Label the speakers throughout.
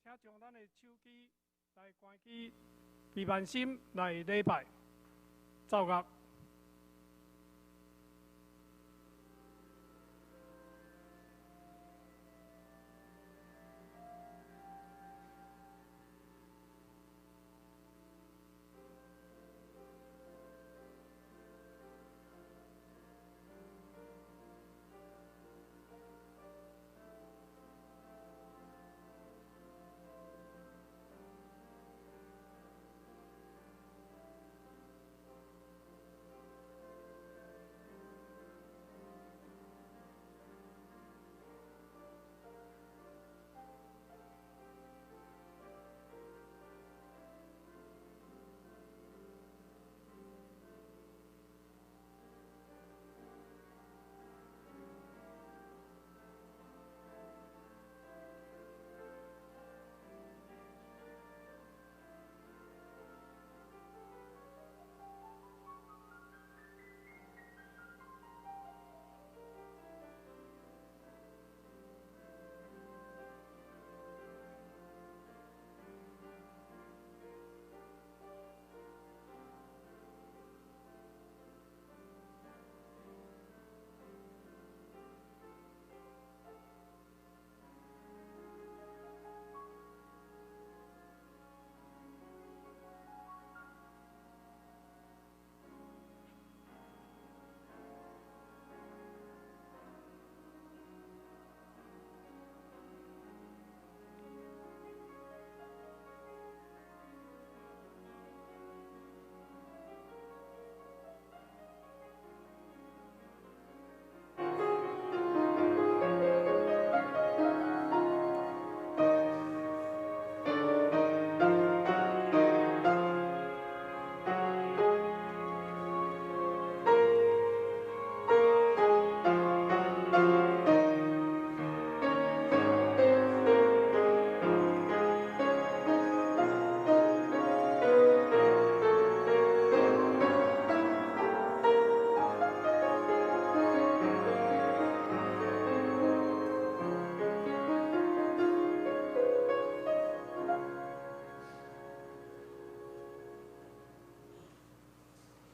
Speaker 1: 請將咱的手機來關機，備萬心來禮拜，奏樂。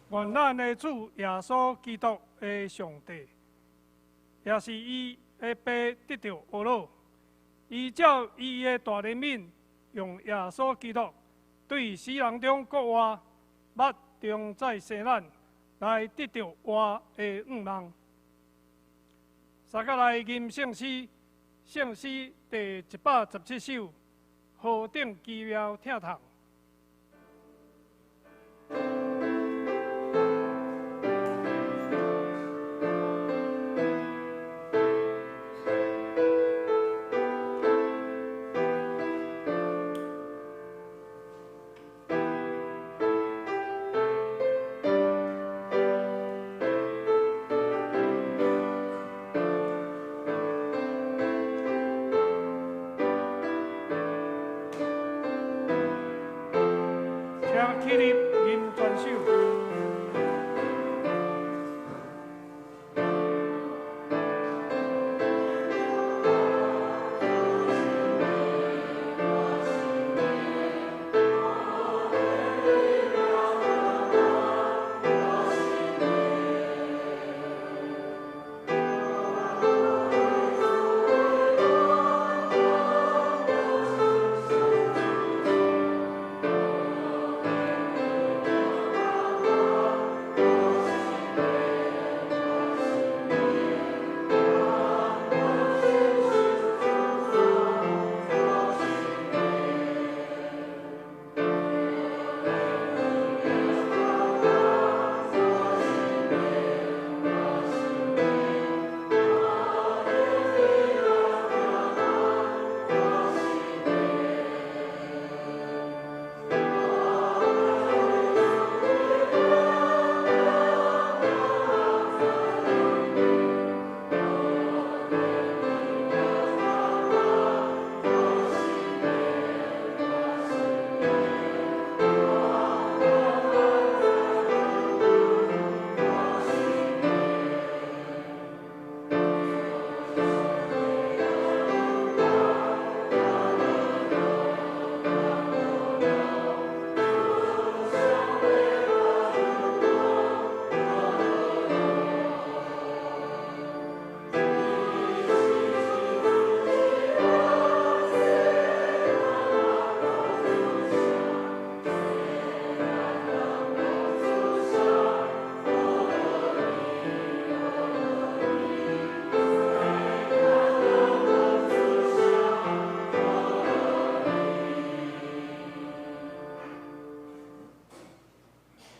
Speaker 1: 願咱的主耶穌基督的上帝，也是伊的爸得著呵咾，伊照伊的大憐憫，用耶穌基督對死人中復活，捌重再生咱，來得著活的盼望。三個來吟聖詩，聖詩第117首，何等奇妙疼痛。起立，吟全首。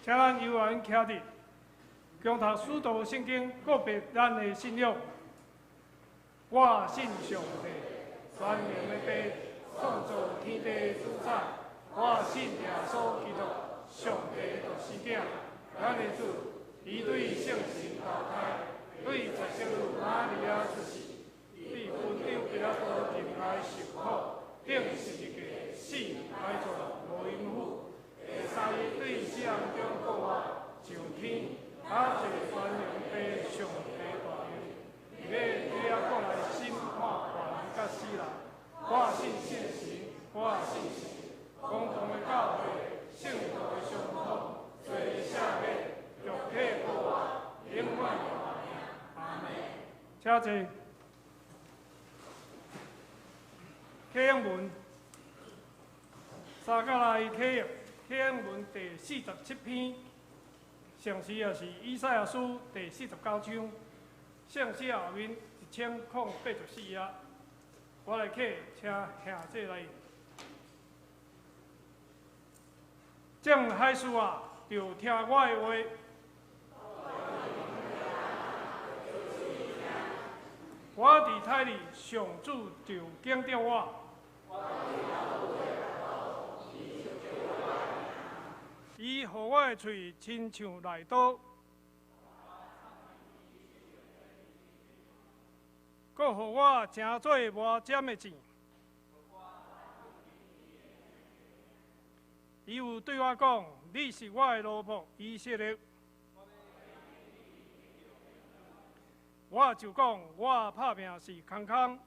Speaker 1: 請咱悠閒徛佇，共讀使徒聖經，告白咱的信仰。我信上帝，全能的父，創造天地的主宰。我信耶穌基督，上帝的獨生囝，咱的主，伊對聖神投胎，對十聖女瑪利亞出世，對本丟彼拉多入來受苦，釘十字架，死，埋葬，落陰府。第三日對死人中復活，上天，倚坐全能父上帝大能，伊欲對遐閣來審判活人佮死人。我信聖神，我信神，公同的教會，聖徒的相通，罪的赦免，肉體復活，永遠的活命。阿門。請坐。啟應文，三角來啟應。啟應文第47篇，同時也是以賽亞書第49章，聖書後面1084頁。我來啟，請兄弟來。眾海事啊，著聽我的話。我佇胎裡，上主就揀著我。伊予我的喙親像利刀，閣予我成做磨尖的箭。伊有對我講：你是我的奴僕以色列。我就講，我拍拚是空空。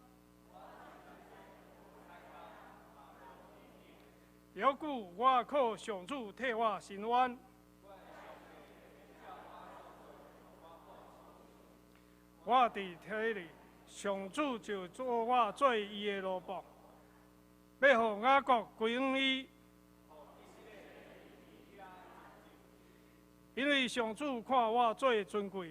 Speaker 1: 猶久我靠上主替我伸冤。我佇胎裡，上主就做我做伊的奴僕，欲予雅各歸於伊，因為上主看我做尊貴。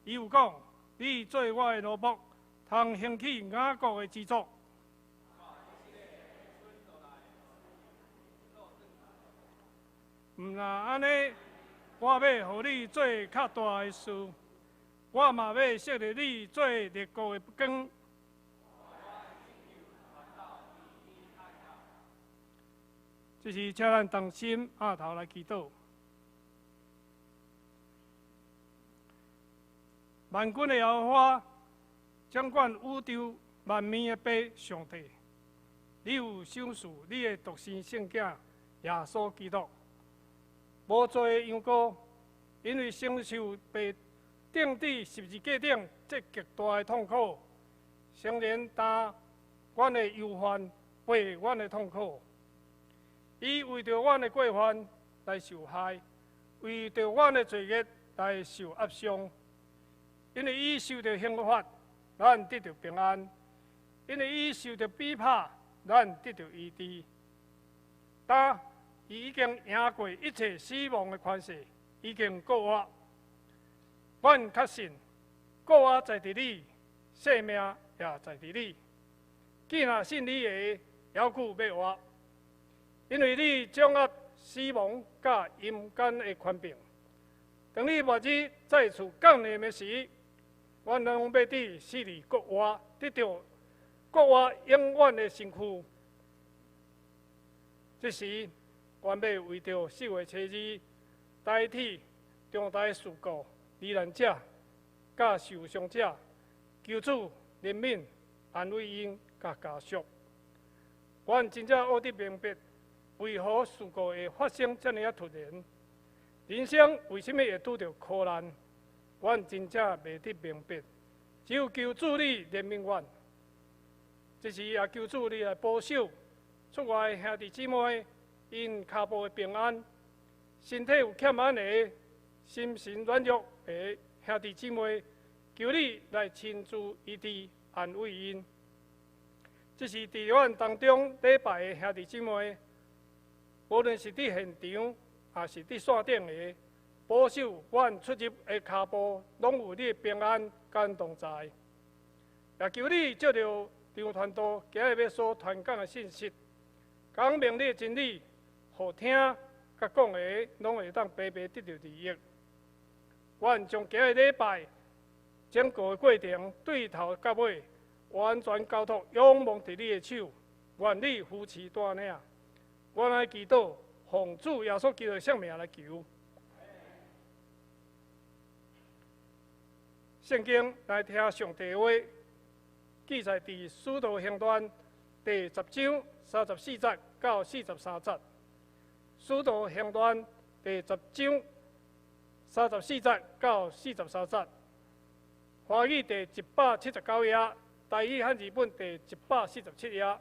Speaker 1: 伊有講：你做我的奴僕，通興起雅各的支族。毋若按呢，我欲予你做較大的事，我嘛欲設立你做列國的光。這時，請咱同心徛頭來祈禱。萬軍的耶和華，掌管宇宙萬物的父上帝，你有賞賜你的獨生聖子耶穌基督。無罪的羊羔，因為承受被釘佇十字架頂這極大的痛苦，誠然擔阮的憂患，背阮的痛苦。伊為著阮的過犯來受害，為著阮的罪孽來受壓傷。因為伊受著刑罰，咱得著平安；因為伊受著逼迫，咱得著醫治。但伊已經贏過一切死亡的權勢，已經復活。阮確信，復活在佇你，生命也在佇你。既若信你的，猶閣欲活，因為你掌握死亡佮陰間的權柄。當你末日再次降臨的時，阮攏欲佇死裡復活，得著復活永遠的身軀。這時，阮欲為著4月7日台鐵重大事故罹難者、佮受傷者，求主憐憫、安慰𪜶佮家屬。阮真正學得明白，為何事故會發生遮爾仔突然？人生為啥物會拄著苦難？阮真正袂得明白，只有求主你憐憫阮。這時也求主你來保守出外的兄弟姊妹，𪜶跤步的平安，身體有欠安的，心神軟弱的兄弟姊妹，求你來親自醫治安慰𪜶。這是佇阮當中禮拜的兄弟姊妹，無論是佇現場，抑是佇線頂的，保守阮出入的跤步，攏有你的平安佮同在。也求你藉著張傳道今日欲所傳講的信息，講明你的真理。予聽佮講的攏會當白白得著利益。阮將今个禮拜整個的過程對頭到尾，完全交託仰望佇你的手，願你扶持帶領。阮來祈禱，奉主耶穌基督的聖名來求。聖經來聽上帝話，記載佇《使徒行傳》第十章34節到43節。《使徒行傳》第十章34節到43節。華語第179頁，台語漢字本第147頁。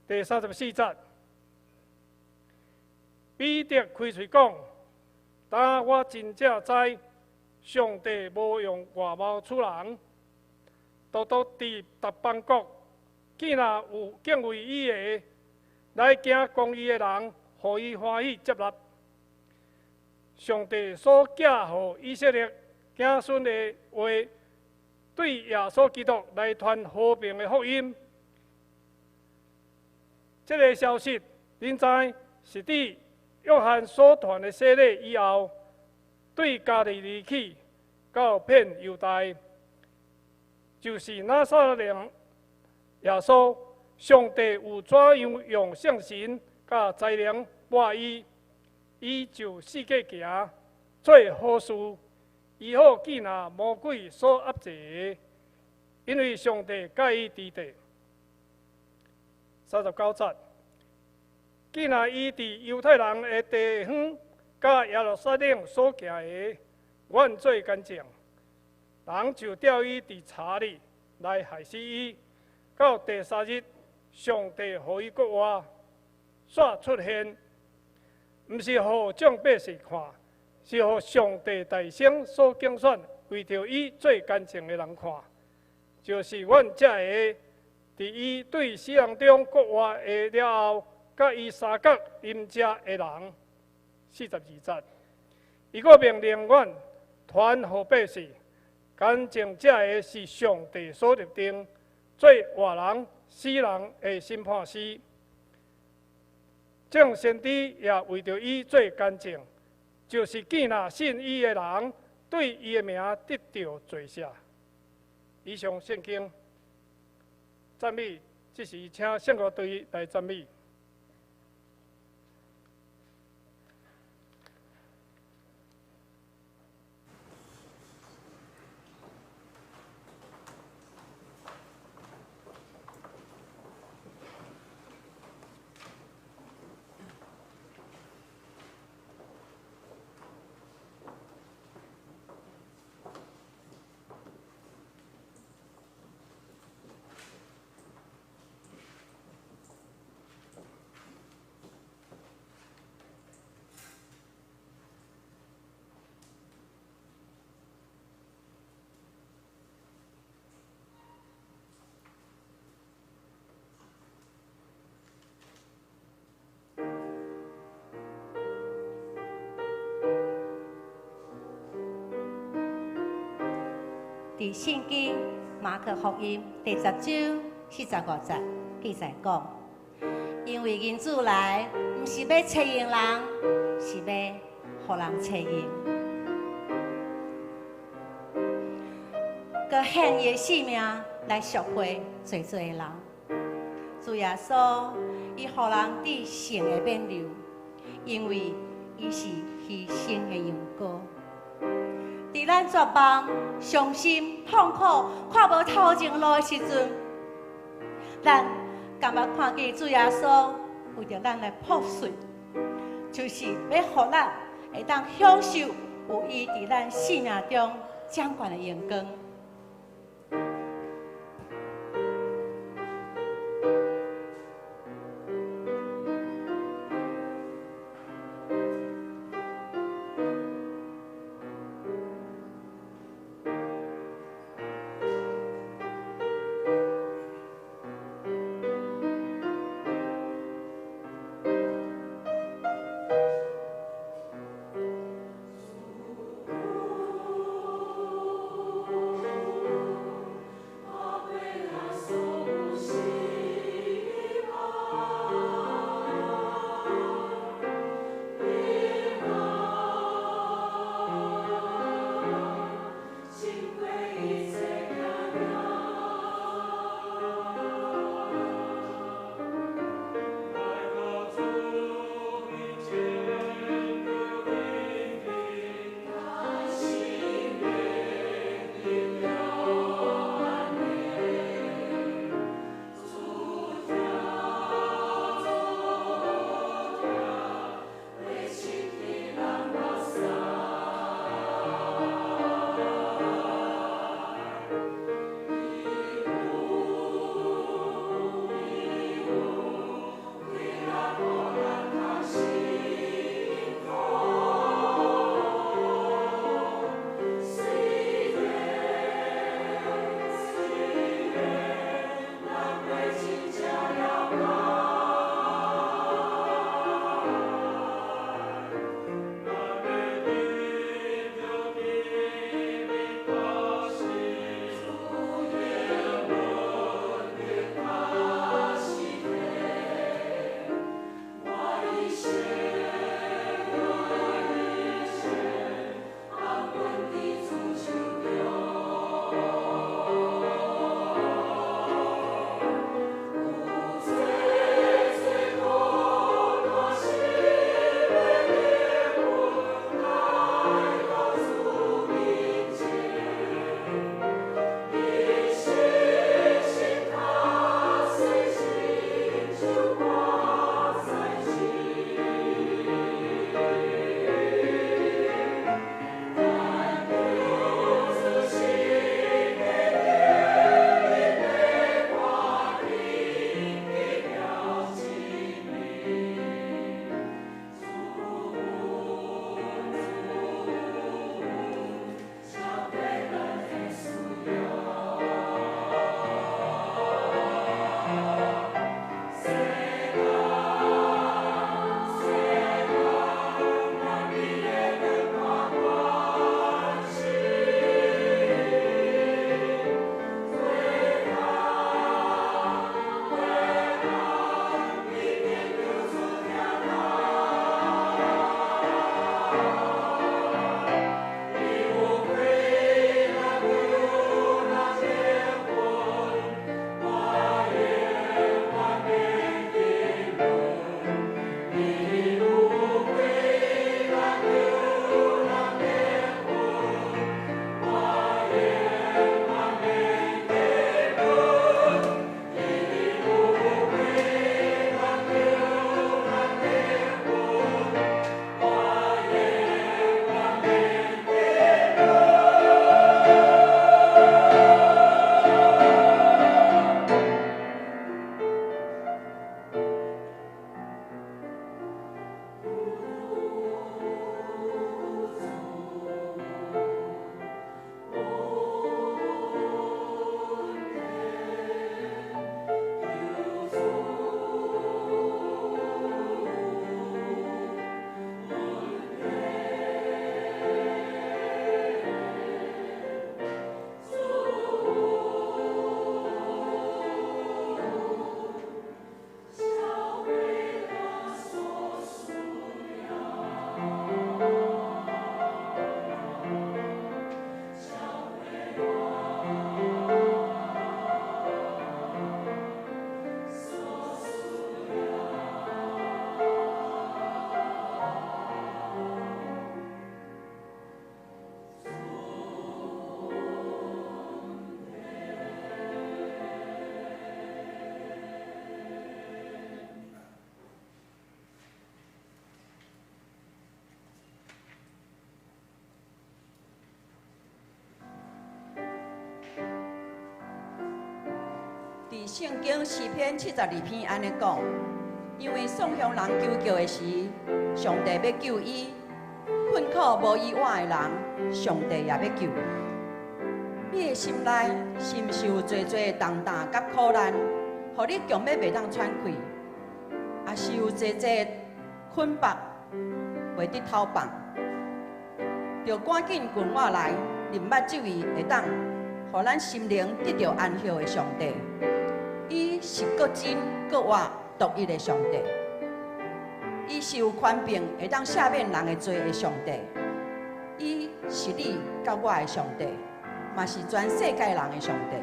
Speaker 1: 第34節，彼得開喙講：當我真正知，上帝無用外貌取人，獨獨佇別邦國，見若有敬畏伊的，來行公義的人，予伊歡喜接納。上帝所寄予以色列子孫的話，對耶穌基督來傳和平的福音。這个消息，恁知是佇約翰所傳的洗禮以後，對加利利去到遍猶大，就是拿撒勒人耶穌。上帝有怎樣用聖神佮才能抹伊，伊就四界行，做好事，醫好見若魔鬼所壓制的，因為上帝佮伊佇底。39節，見若伊佇猶太人的地方，佮耶路撒冷所行的，阮做見證，人就吊伊佇柴裡來害死伊。到第三日，上帝予伊復活，煞出現，毋是予眾百姓看，是予上帝大聖所揀選，為著伊做見證的人看，就是阮這个佇伊對死人中復活的了後，佮伊相佮飲食的人。42節，伊閣命令阮傳予百姓，見證這个是上帝所立定，做活人、死人的審判師。眾先知也為著伊做見證，就是見若信伊的人，對伊的名得著罪赦。以上聖經讚美，這時請聖樂隊來讚美。
Speaker 2: 佇聖經馬可福音第十章45節記載講，因為人子來，毋是欲揣用人，是欲予人揣用。閣獻伊的性命來贖回濟濟的人。主耶穌，伊予人得聖的挽留，因為伊是犧牲的羊羔。佇咱絕望、傷心、痛苦、看無頭前路的時陣，咱敢捌看見主耶穌為著咱來破碎，就是欲予咱會當享受有伊佇咱生命中掌權的榮光。
Speaker 3: 伫圣经诗篇72篇按呢讲，因为丧乡人求救的时，上帝欲救伊；困苦無依倚的人，上帝也欲救。你的心內是毋是有濟濟的重擔佮苦難，予你強欲袂當喘氣？抑是有濟濟捆縛袂得透放？著趕緊跟我來，認捌這位會當予咱心靈得著安息的上帝。伊是閣真閣活獨一的上帝，伊是有權柄會當赦免人的罪的上帝。伊是你佮我的上帝，嘛是全世界人的上帝。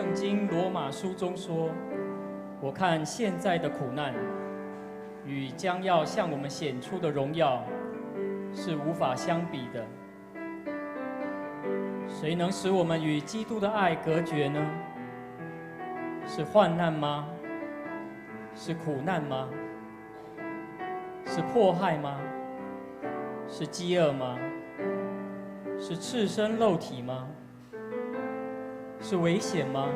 Speaker 4: 聖經羅馬書中說：我看現在的苦難與將要向我們顯出的榮耀是無法相比的。誰能使我們與基督的愛隔絕呢？是患難嗎？是苦難嗎？是迫害嗎？是飢餓嗎？是赤身露體嗎？是危險嗎？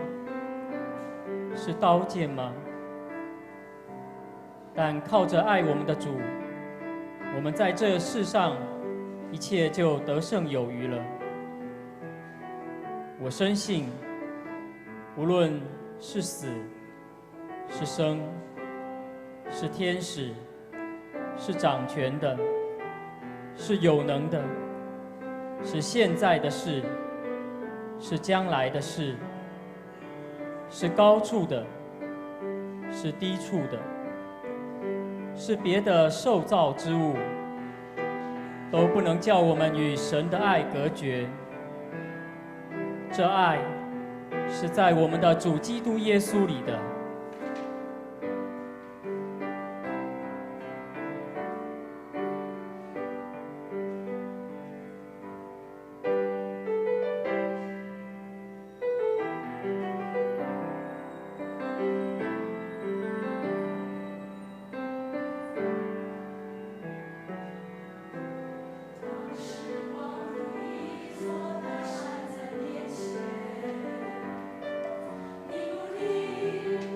Speaker 4: 是刀劍嗎？但靠着愛我們的主，我們在這世上一切就得勝有餘了。我深信，無論是死是生，是天使，是掌權的，是有能的，是現在的事，是將來的事，是高處的，是低處的，是別的受造之物，都不能叫我們與神的愛隔絕。這愛是在我們的主基督耶穌裡的。
Speaker 5: 當時光你坐在山在面前，你努力。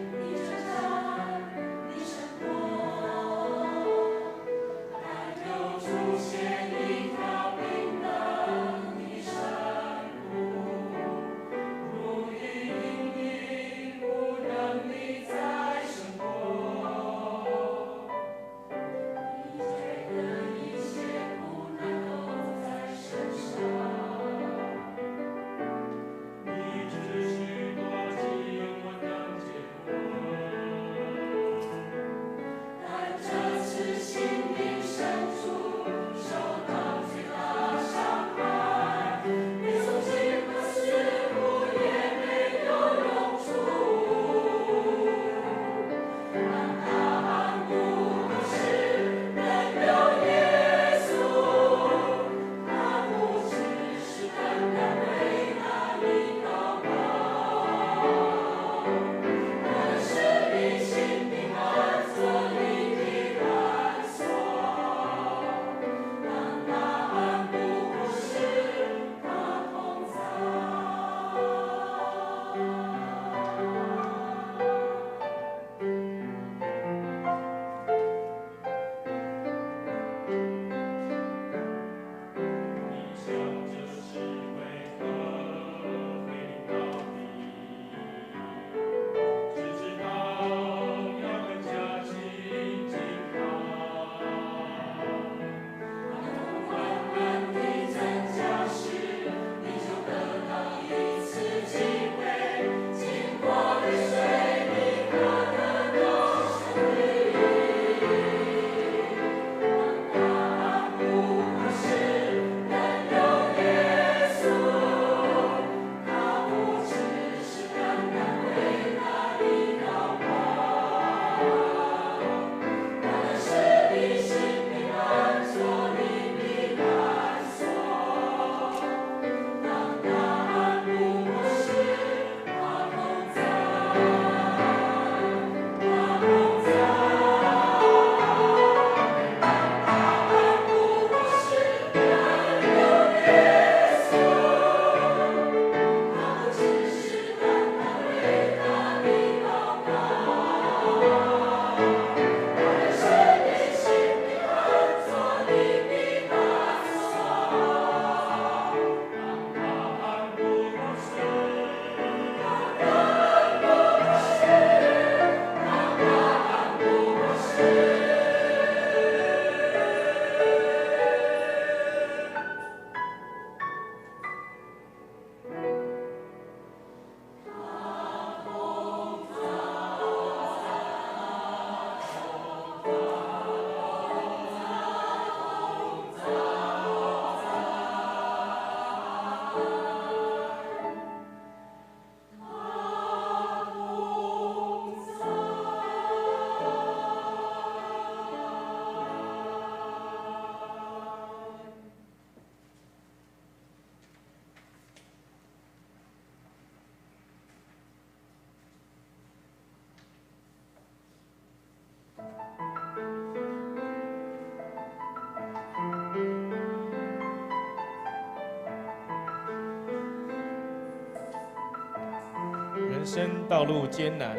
Speaker 5: 生道路艰难，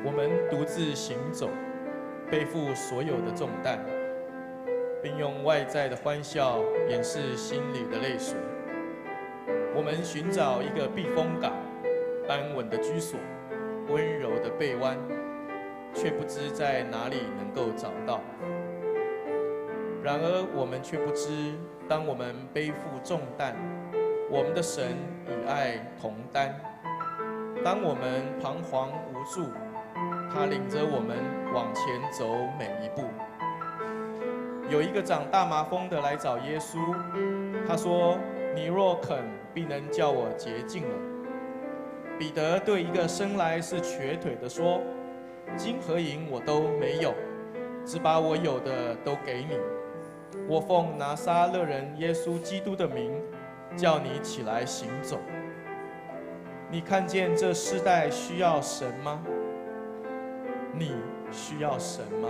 Speaker 5: 我們獨自行走，背負所有的重擔，並用外在的歡笑掩飾心裡的淚水。我們尋找一個避風港、安穩的居所、溫柔的臂彎，卻不知在哪裡能夠找到。然而，我們卻不知，當我們背負重擔，我們的神與愛同擔；當我們彷徨無助，他領着我們往前走每一步。有一個長大麻風的來找耶穌，他說：“你若肯，必能叫我潔淨了。”彼得對一個生來是瘸腿的說：“金和銀我都沒有，只把我有的都給你。我奉拿撒勒人耶穌基督的名，叫你起來行走。”你看見這世代需要神嗎？你需要神嗎？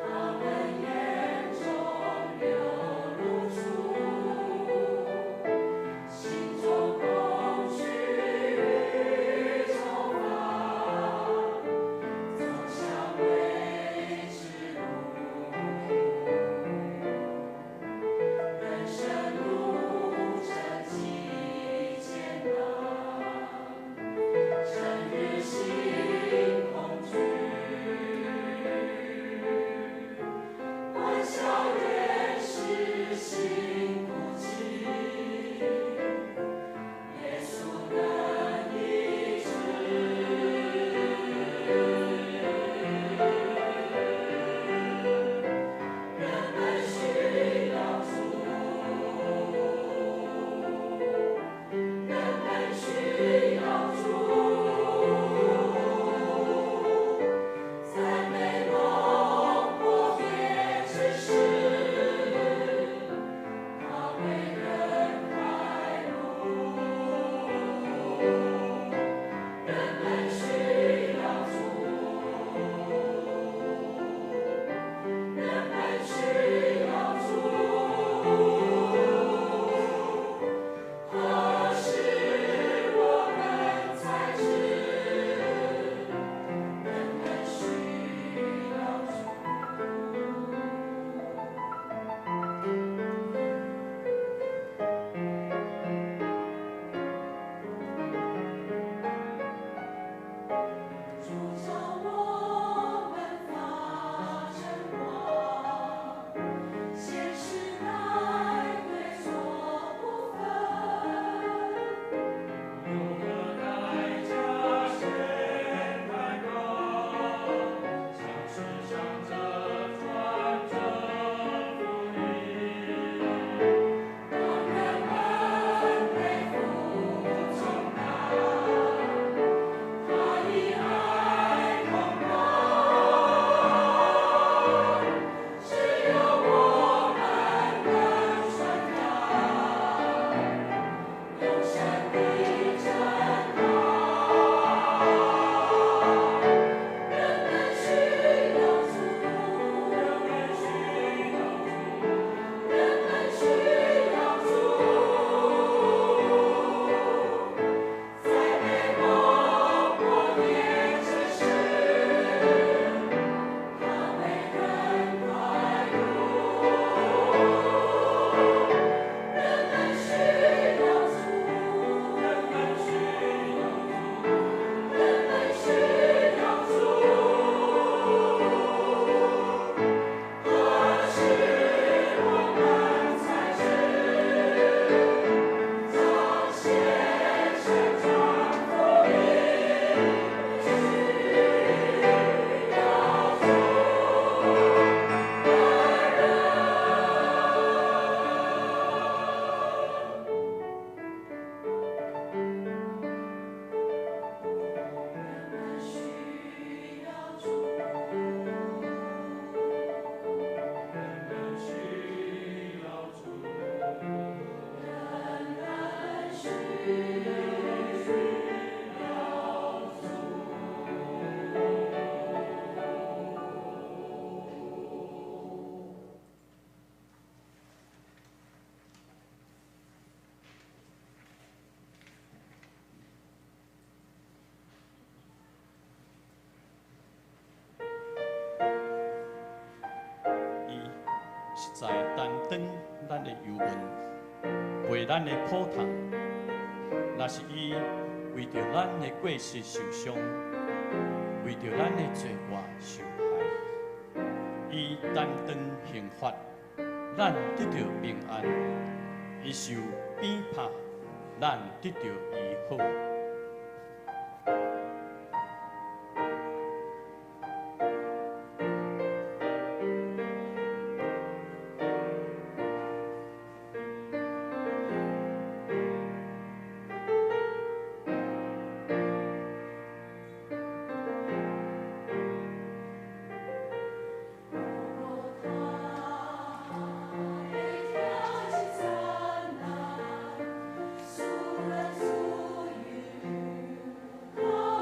Speaker 6: 他們眼中流露出。伊實在擔當咱的憂悶，背咱的苦痛。若是伊為著咱的過失受傷，為著咱的罪惡受害，伊擔當刑罰，咱得著平安；伊受鞭拍，咱得著醫好。
Speaker 7: 他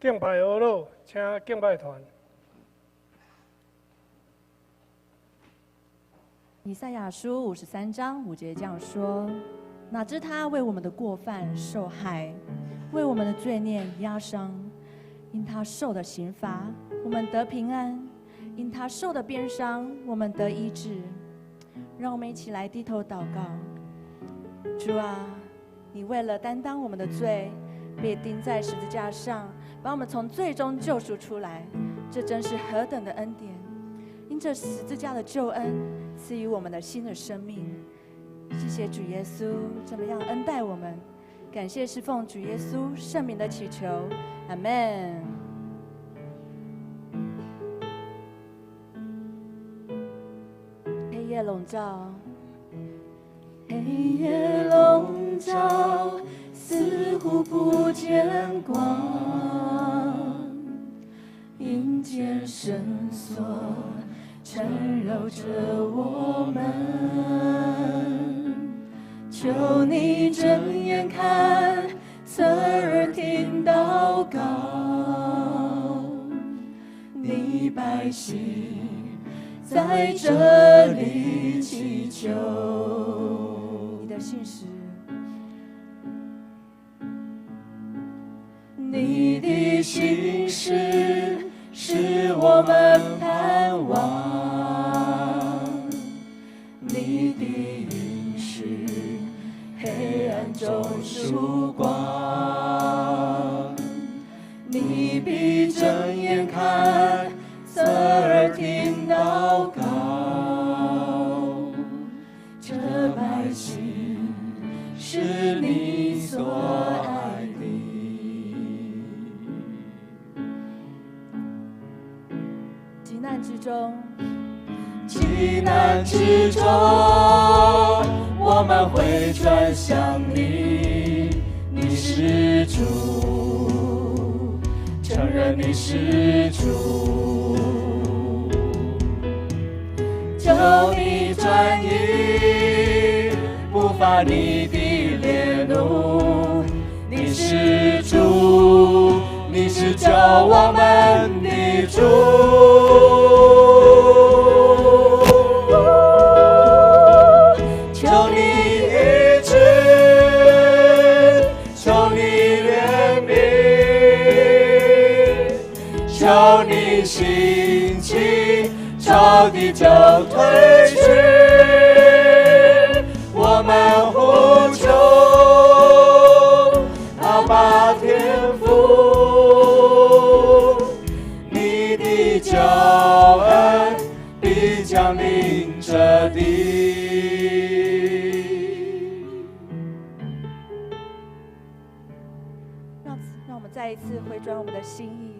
Speaker 1: 敬拜阿鲁，请敬拜团。
Speaker 7: 以赛亚书53章5节这样说：哪知他为我们的过犯受害，为我们的罪孽压伤。因他受的刑罚，我们得平安；因他受的鞭伤，我们得医治。让我们一起来低头祷告。主啊，你为了担当我们的罪，被钉在十字架上，把我们从罪中救赎出来，这真是何等的恩典！因这十字架的救恩，赐予我们的新的生命。谢谢主耶稣这么样恩待我们，感谢是奉主耶稣圣名的祈求，阿们。黑夜笼罩，黑夜笼罩，似乎不见光，阴间绳索缠绕着我们，求你睁眼看，侧耳听祷告，你百姓在这里祈求。你的信实，你的信实是我们盼望，你的应许黑暗中曙光，你必睁眼看，侧耳听祷告，这百姓是你所爱的。急难之中，
Speaker 8: 急难之中，我们会转向你，你是主，承认你是主，求你转意，不发你的烈怒，你是主，你是救我们的主。求你医治，求你怜悯，求你兴起，仇敌就退去。我们呼求阿爸天父，你的救恩必降临这地。
Speaker 7: 让我们再一次回转我们的心意。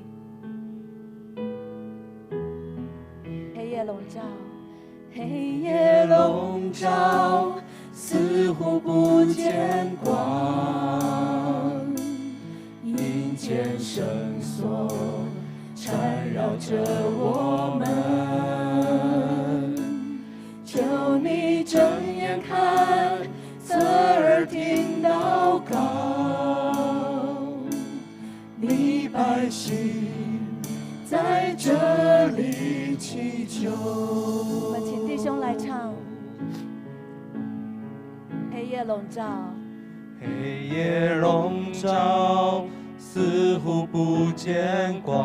Speaker 7: 黑夜笼罩，
Speaker 8: 黑夜笼罩，似乎不见光，阴间绳索缠绕着我们，求你睁眼看，侧耳听祷告，你百姓在这里祈求。
Speaker 7: 我们请弟兄来唱。黑夜笼罩，
Speaker 8: 黑夜笼罩，似乎不见光，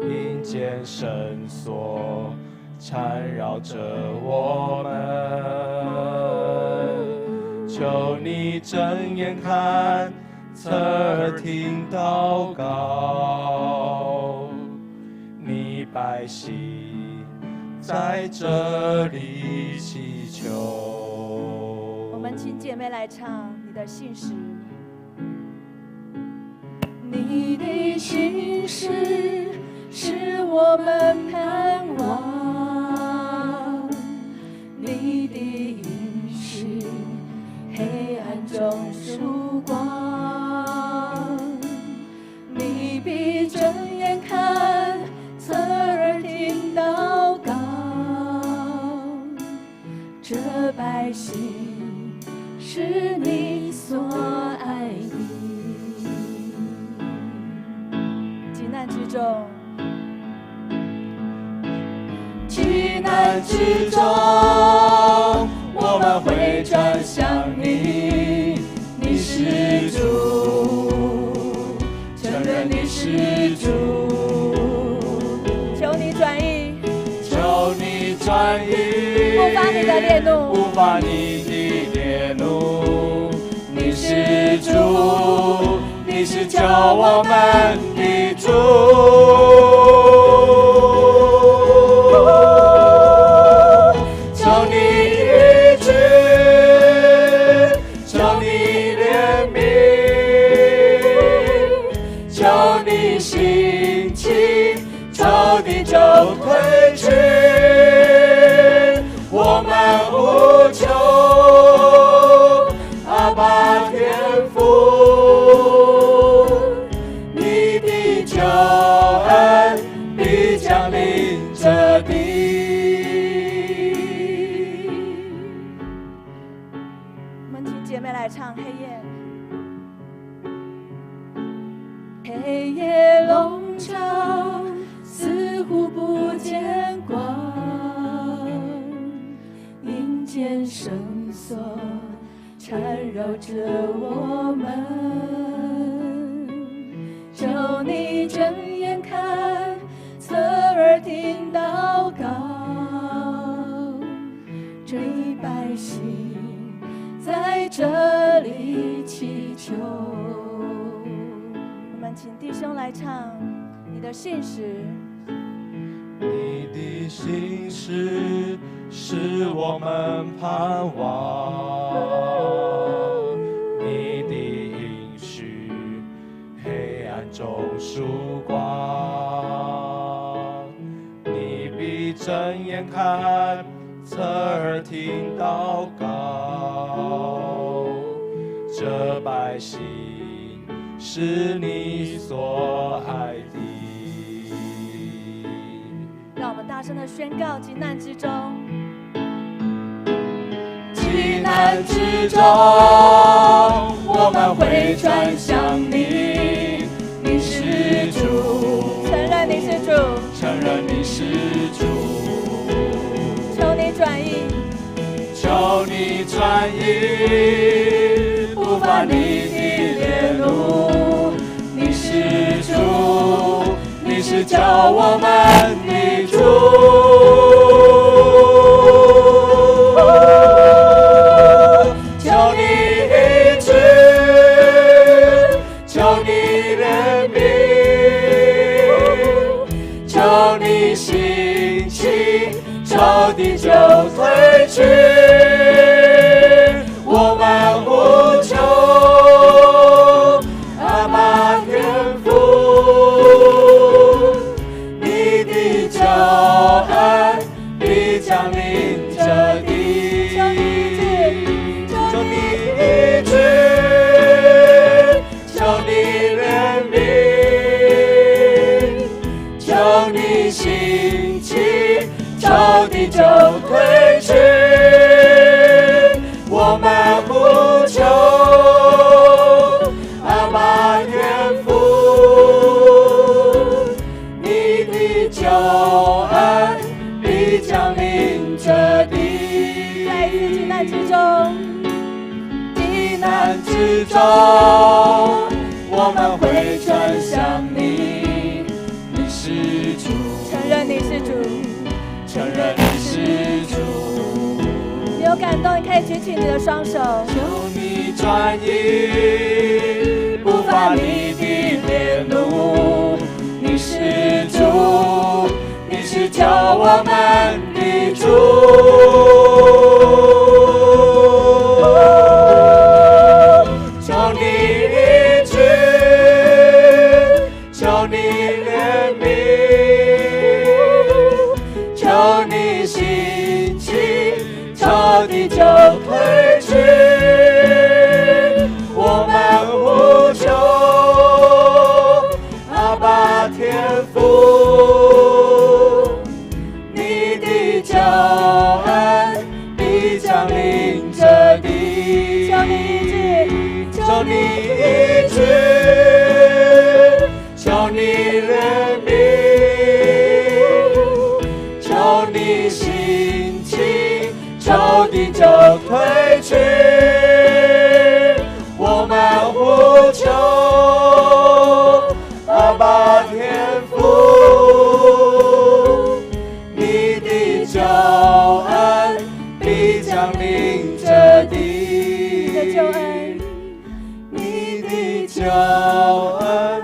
Speaker 8: 阴间绳索缠绕着我们，求你睁眼看，侧耳听祷告，你百姓在这里祈求。
Speaker 7: 我们请姐妹来唱你的信实，
Speaker 8: 你的信实是我们盼望，你的应许黑暗中曙光，你必睁眼看，侧耳听祷告，这百姓是你所爱的。急难之中，我们会转向你，你是主，承认你是主。
Speaker 7: 求你转意，
Speaker 8: 求你转意，
Speaker 7: 不发你的烈怒，
Speaker 8: 不发你的烈怒。你是主，你是救我们的主。求你医治，求你怜悯，求你兴起，仇敌就退去。我们呼求阿爸天父，你的救恩必降临这地。
Speaker 7: 我们请姐妹来唱《黑夜》。黑夜笼罩，似乎不见光，阴间绳索缠绕着我们。求你睁眼看，侧耳听祷告，这一百姓在这里祈求。我们请弟兄来唱你的信实。
Speaker 8: 你的信实是我们盼望，你的应许黑暗中曙光。你必睁眼看，侧耳听祷告，这百姓是你所爱的。
Speaker 7: 让我们大声的宣告：急难之中，
Speaker 8: 急难之中，我们会转向你，你是主，
Speaker 7: 承认你是主，
Speaker 8: 承认你是主。
Speaker 7: 求你转意，
Speaker 8: 求你转意，不发你的烈怒。你是主，你是救我们的主。求你医治，求你怜悯，求你兴起，仇敌就退去。我们呼求阿爸天父，你的救恩必降临这地。求你医治，求你怜悯，求你兴起，仇敌就退去。我们呼求阿爸天父，你的救恩必降临这地。
Speaker 7: 在一次急难之中，
Speaker 8: 急难之中，我们会转向你，你是主，
Speaker 7: 承认你是主，
Speaker 8: 承认你是主。
Speaker 7: 你有感动，你可以举起你的双手。
Speaker 8: 求你转意，不发你的烈怒。你是主，你是救我们的主。求你医治，求你怜悯，求你兴起，仇敌就退去。我们呼求阿爸就退去。我們呼求阿爸天父，你的救恩必降臨這地，
Speaker 7: 你的救恩，
Speaker 8: 你的救恩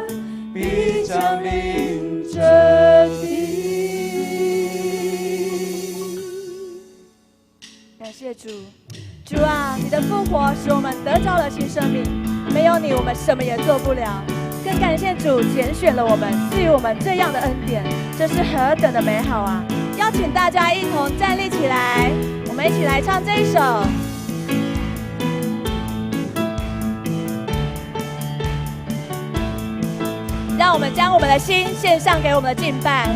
Speaker 8: 必降臨這地。
Speaker 7: 感謝主，主啊，你的復活使我們得着了新生命，沒有你，我們什麼也做不了。更感謝主揀選了我們，賜予我們這樣的恩典，這是何等的美好啊！邀請大家一同站立起來，我們一起來唱這一首。讓我們將我們的心獻上給我們的敬拜。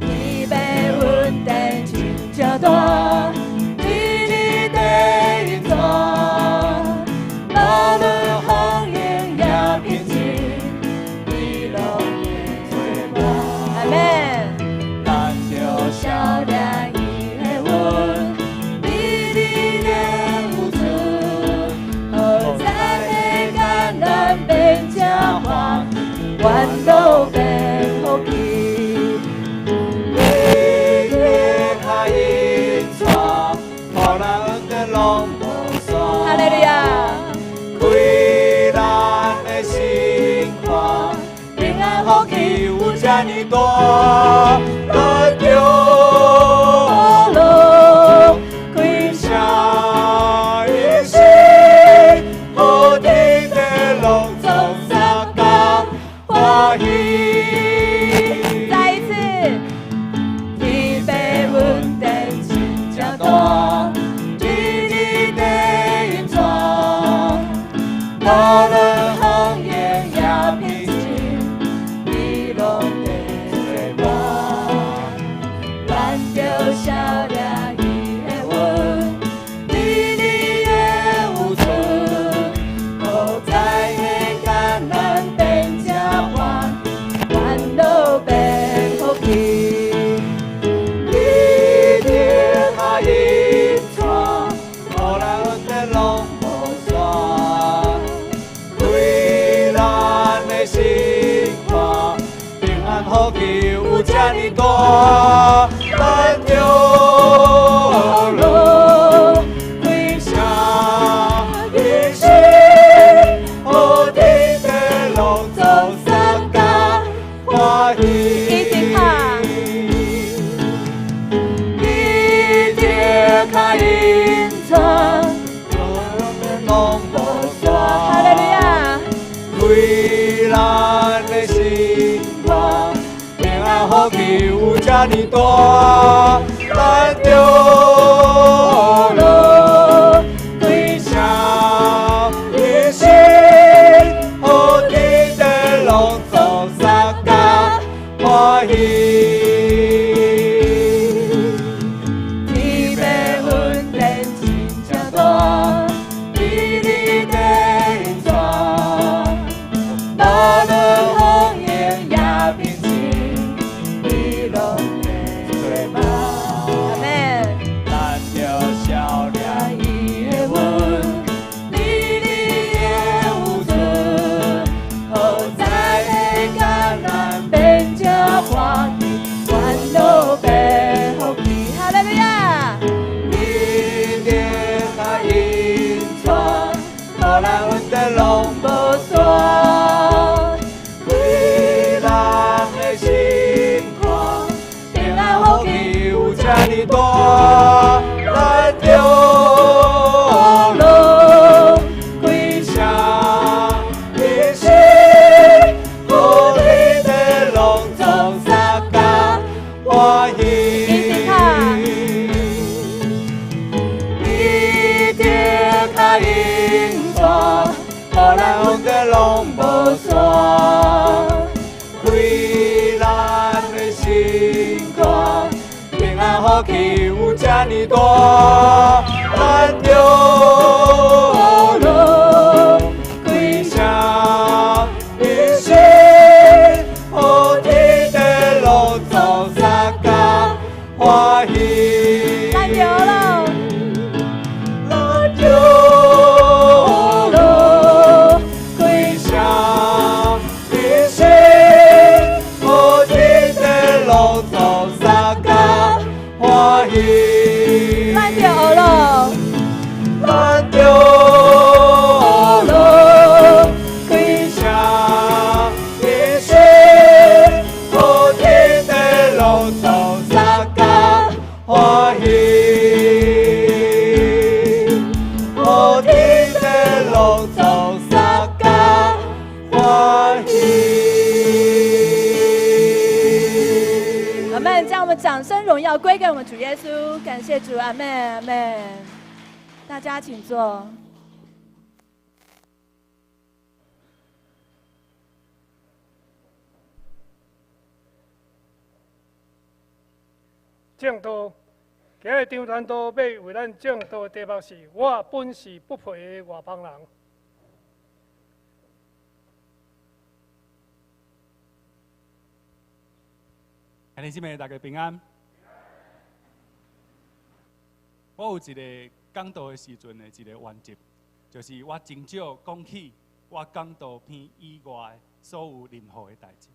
Speaker 7: 你被恩典真正大，
Speaker 8: 你的恩典，無論風雨也平靜，你攏會作伴。
Speaker 7: 阿們。
Speaker 8: 咱著笑臉伊的恩，美麗的有主，好在艰難變這歡，煩惱變福氣。你的跤引帶，予咱恩典攏無散。
Speaker 7: 哈利路亞。
Speaker 8: 開咱的心肝，平安福氣有這呢大，咱著
Speaker 7: 樂
Speaker 8: 歸聲一聲，好天地攏總相共歡喜。
Speaker 7: 再一次，天父恩典真正大，
Speaker 8: 你的恩典，無論風雨也平靜，你攏會作伴。
Speaker 7: 咱著笑臉伊的恩，
Speaker 8: 美麗的有主，好在艰難變這歡，
Speaker 7: 煩惱變福氣。
Speaker 8: 你的跤引帶，予咱恩典攏無散，開咱的心肝，平安福氣有這呢大，咱著樂
Speaker 7: 歸
Speaker 8: 聲一聲，好天地攏總相共歡喜。
Speaker 7: 一起唱。
Speaker 8: 你的跤引帶，攏無散。
Speaker 7: 哈利路亞。
Speaker 8: 開咱的心肝，平安福氣有這呢大，咱著樂歸聲一聲，好天地攏總相共歡喜。
Speaker 7: 天父恩典真正大，
Speaker 8: 美麗的恩典，無論風雨也平靜，你攏會作伴。
Speaker 7: 阿們。
Speaker 8: 咱著笑臉伊的恩，美麗的有主，好在艰難
Speaker 7: 變這歡喜，煩惱變福氣。哈利路亞。
Speaker 8: 你的跤引帶，予咱恩典攏無散，開咱的心肝，平安福氣有這呢大，咱著
Speaker 7: 樂
Speaker 8: 歸聲一聲，好天地攏總相共歡喜。
Speaker 7: 一起唱。
Speaker 8: 你的跤引帶，予咱恩典攏無散，開咱的心肝，平安福氣有這呢大，咱著
Speaker 7: 樂
Speaker 8: 歸聲一聲，好天地攏總相共
Speaker 7: 掌聲榮耀歸給我們主耶穌，感謝主，阿門，阿門。大家請坐。
Speaker 1: 證道，今日張傳道欲為咱證道的題目是：我本是不配的外邦人。
Speaker 9: 兄弟姊妹，大家平安。我有一个講道的時陣的一個原則，就是我真少講起我講道篇以外所有任何的代誌。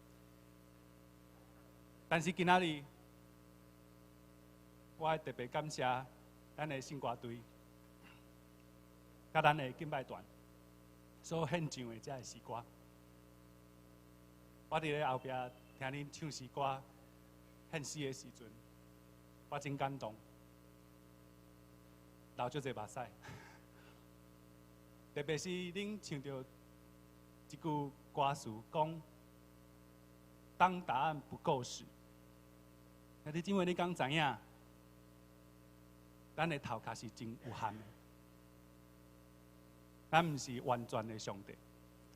Speaker 9: 但是今仔日，我愛特別感謝咱的聖歌隊，佮咱的敬拜團所獻上的這个詩歌。我佇咧後壁聽恁唱詩歌、獻詩的時陣，我真感動，流足濟目屎。特別是恁唱著一句歌詞，講當答案不夠時，兄弟姊妹，你敢知影？咱的頭殼是真有限的，咱毋是完全的上帝，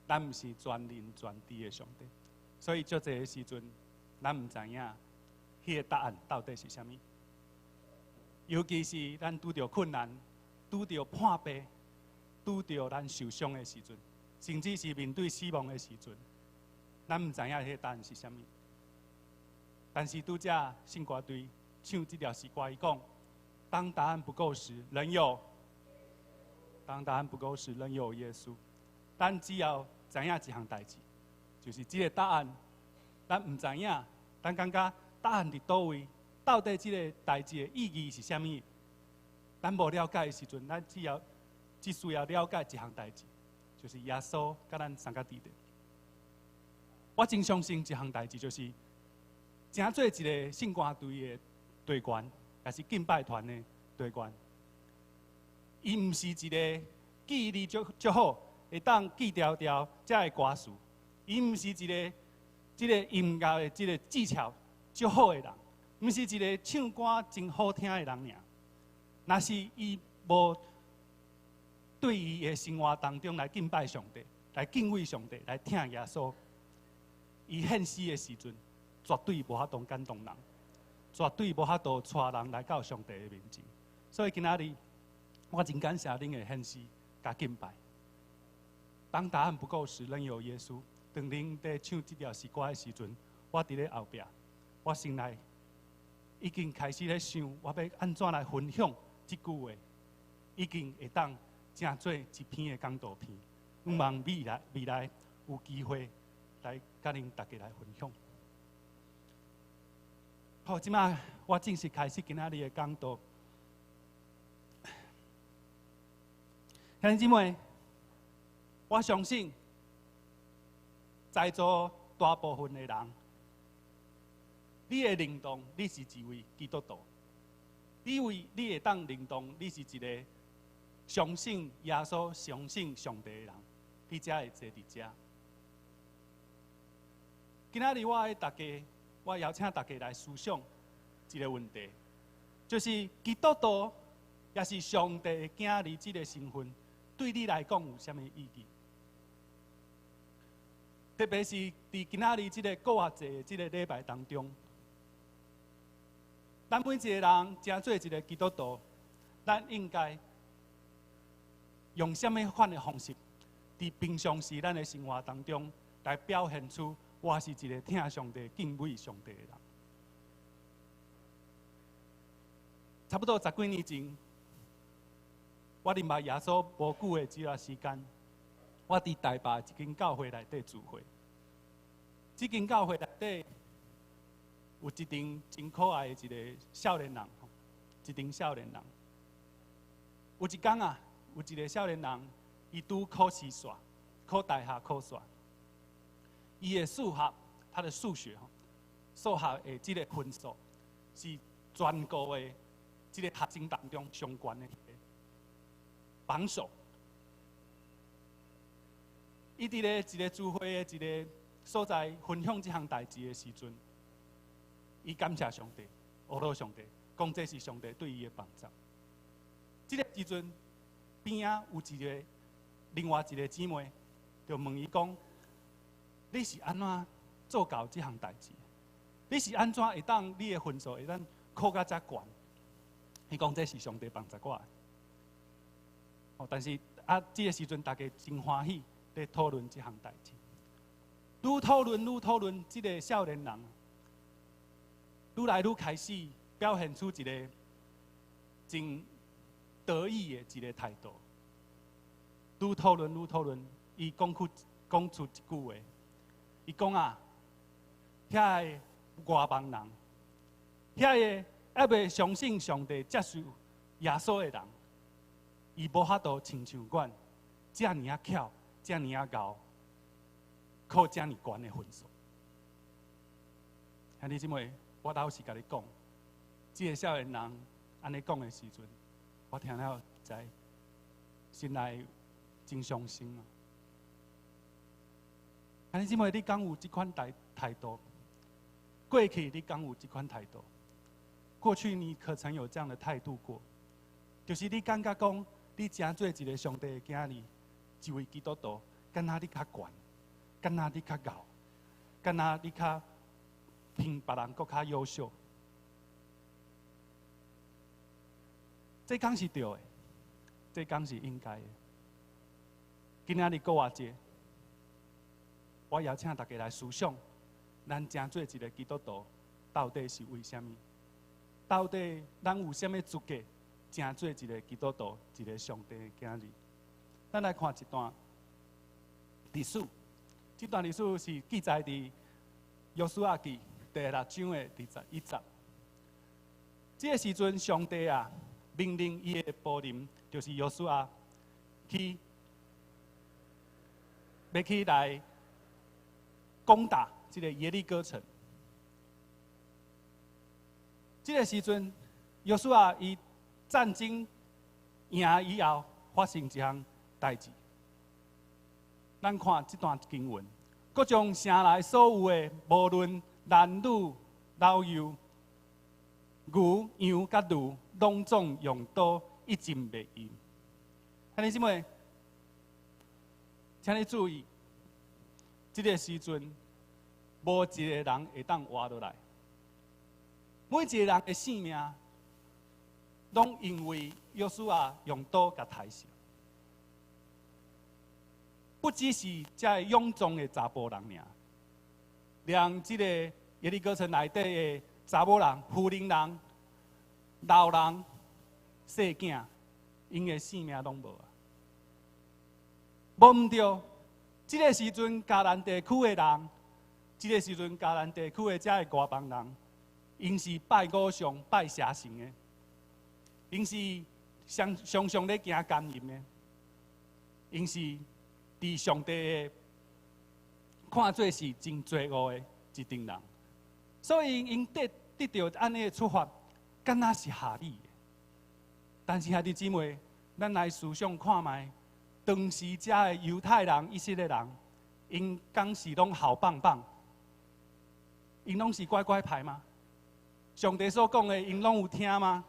Speaker 9: 咱毋是全能全知的上帝，所以足濟的時陣，咱毋知影彼个答案到底是啥物。尤其是咱拄著困難、拄著破病、拄著咱受傷的時陣，甚至是面對死亡的時陣，咱毋知影彼个答案是啥物。但是拄才聖歌隊唱這條詩歌，伊講：當答案不夠時，仍有；當答案不夠時，仍有耶穌。咱只要知影一項代誌，就是這個答案，咱毋知影，咱感覺答案佇佗位？到底這個代誌的意義是啥物？咱無了解的時陣，咱只要只需要了解一項代誌，就是耶穌佮咱相佮佇咧。我真相信一項代誌，就是成做一個聖歌隊的隊員，也是敬拜團的隊員。伊毋是一個記憶力足足好，會當記牢牢這个歌詞。伊毋是一個這个音樂的這個技巧足好的人，毋是一個唱歌真好聽的人爾。若是伊無對伊的生活當中來敬拜上帝，來敬畏上帝，來疼耶穌，伊獻詩的時陣，絕對無法度感動人，絕對無法度帶人來到上帝的面前。所以今仔日，我真感謝恁的獻詩佮敬拜。當答案不夠時，仍有耶穌。當恁佇唱這條詩歌的時陣，我佇咧後壁，我心內已經開始咧想，我欲按怎來分享這句話，已經會當成做一篇的講道篇。向望未來未來有機會來佮恁大家來分享。好，這擺我正式開始今仔日的講道。兄弟姊妹，我相信在座大部分的人，你會認同你是一位基督徒，你為你會當認同你是一個相信耶穌、相信上帝的人，你才會坐佇遮。今仔日我愛大家，我邀請大家來思想一個問題，就是基督徒也是上帝的囝兒這個身份，對你來講有啥物意義？特別是佇今仔日這個復活節的這個禮拜當中，咱每一個人成做一個基督徒，咱應該用啥物款的方式，佇平常時咱的生活當中來表現出我是一個疼上帝、敬畏上帝的人。差不多十幾年前，我認捌耶穌無久的這段時間，我佇台北一間教會內底聚會。這間教會內底有一陣真可愛的一個少年人，一陣少年人。有一工啊，有一個少年人，伊拄考試煞，考大學考煞。伊的數學，他的數學，數學的這個分數是全國的這個學生當中上懸的榜首。伊佇咧一個聚會的一個所在分享這項代誌的時陣，伊感謝上帝，呵咾上帝，講這是上帝對伊的幫助。這个時陣，邊仔有一个另外一个姊妹，就問伊講：你是按怎做到這項代誌？你是按怎會當你的分數會當考甲遮懸？伊講這是上帝幫助我的。哦，但是啊，這个時陣大家真歡喜咧討論這項代誌。愈討論愈討論，這个少年人愈來愈開始表現出一个真得意的一个態度。愈討論愈討論，伊講出一句話，伊講啊，遐个外邦人，遐个猶未相信上帝、接受耶穌的人，伊無法度親像阮遮爾仔巧，遮爾仔𠢕，考遮爾懸的分數。兄弟姊妹，我老實共你講，這个少年人按呢講的時陣，我聽了在心內真傷心啊！兄弟姊妹，你敢有這款態度？過去你敢有這款態度？過去你可曾有這樣的態度過？就是你感覺講，你成做一个上帝的囝兒，一位基督徒，敢若你較懸，敢若你較𠢕，敢若你較比別人閣較優秀。這敢是對的？這敢是應該的？今仔日復活節，我邀請大家來思想，咱成做一个基督徒，到底是為啥物？到底咱有啥物資格成做一个基督徒，一个上帝的囝兒？咱來看一段歷史，這段歷史是記載佇約書亞記第六章的21節。這个時陣，上帝啊命令伊的僕人，就是約書亞，去欲去來攻打這个耶利哥城。這个時陣，約書亞伊戰爭贏以後，發生一項代誌。咱看這段經文，閣將城內所有的，無論男女老幼、牛羊佮驢，攏總用刀一盡滅盡。兄弟姊妹，請你注意，這个時陣，無一个人會當活落來。每一个人的性命，攏因為約書亞用刀共刣死。不只是這个勇壯的查埔人爾，連這个耶利哥城內底的查某人、婦人人、老人、細囝，𪜶的性命攏無啊！無毋對，這个時陣迦南地區的人，這个時陣迦南地區的這个外邦人，𪜶是拜偶像、拜邪神的，𪜶是常常常咧行姦淫的，𪜶是佇上帝的看做是真罪惡的一陣人，所以𪜶得著按呢的處罰，敢若是合理的。但是兄弟姊妹，咱來思想看覓，當時遮的猶太人、以色列人，𪜶敢是攏好棒棒？𪜶攏是乖乖牌嗎？上帝所講的，𪜶攏有聽嗎？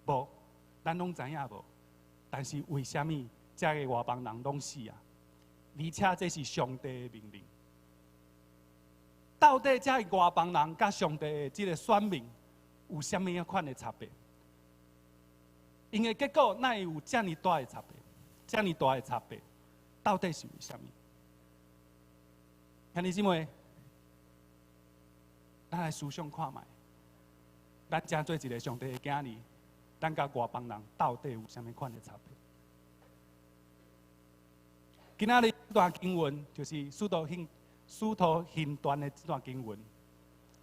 Speaker 9: 無，咱攏知影無。但是為啥物遮个外邦人攏死啊？而且這是上帝的命令。到底遮个外邦人佮上帝的這个選民有啥物款的差別？𪜶的結果哪會有遮爾大的差別？遮爾大的差別，到底是為啥物？兄弟姊妹，咱來思想看覓，咱成做一个上帝的囝兒，咱佮外邦人到底有啥物款的差別？今仔日這段經文就是使徒行傳的這段經文。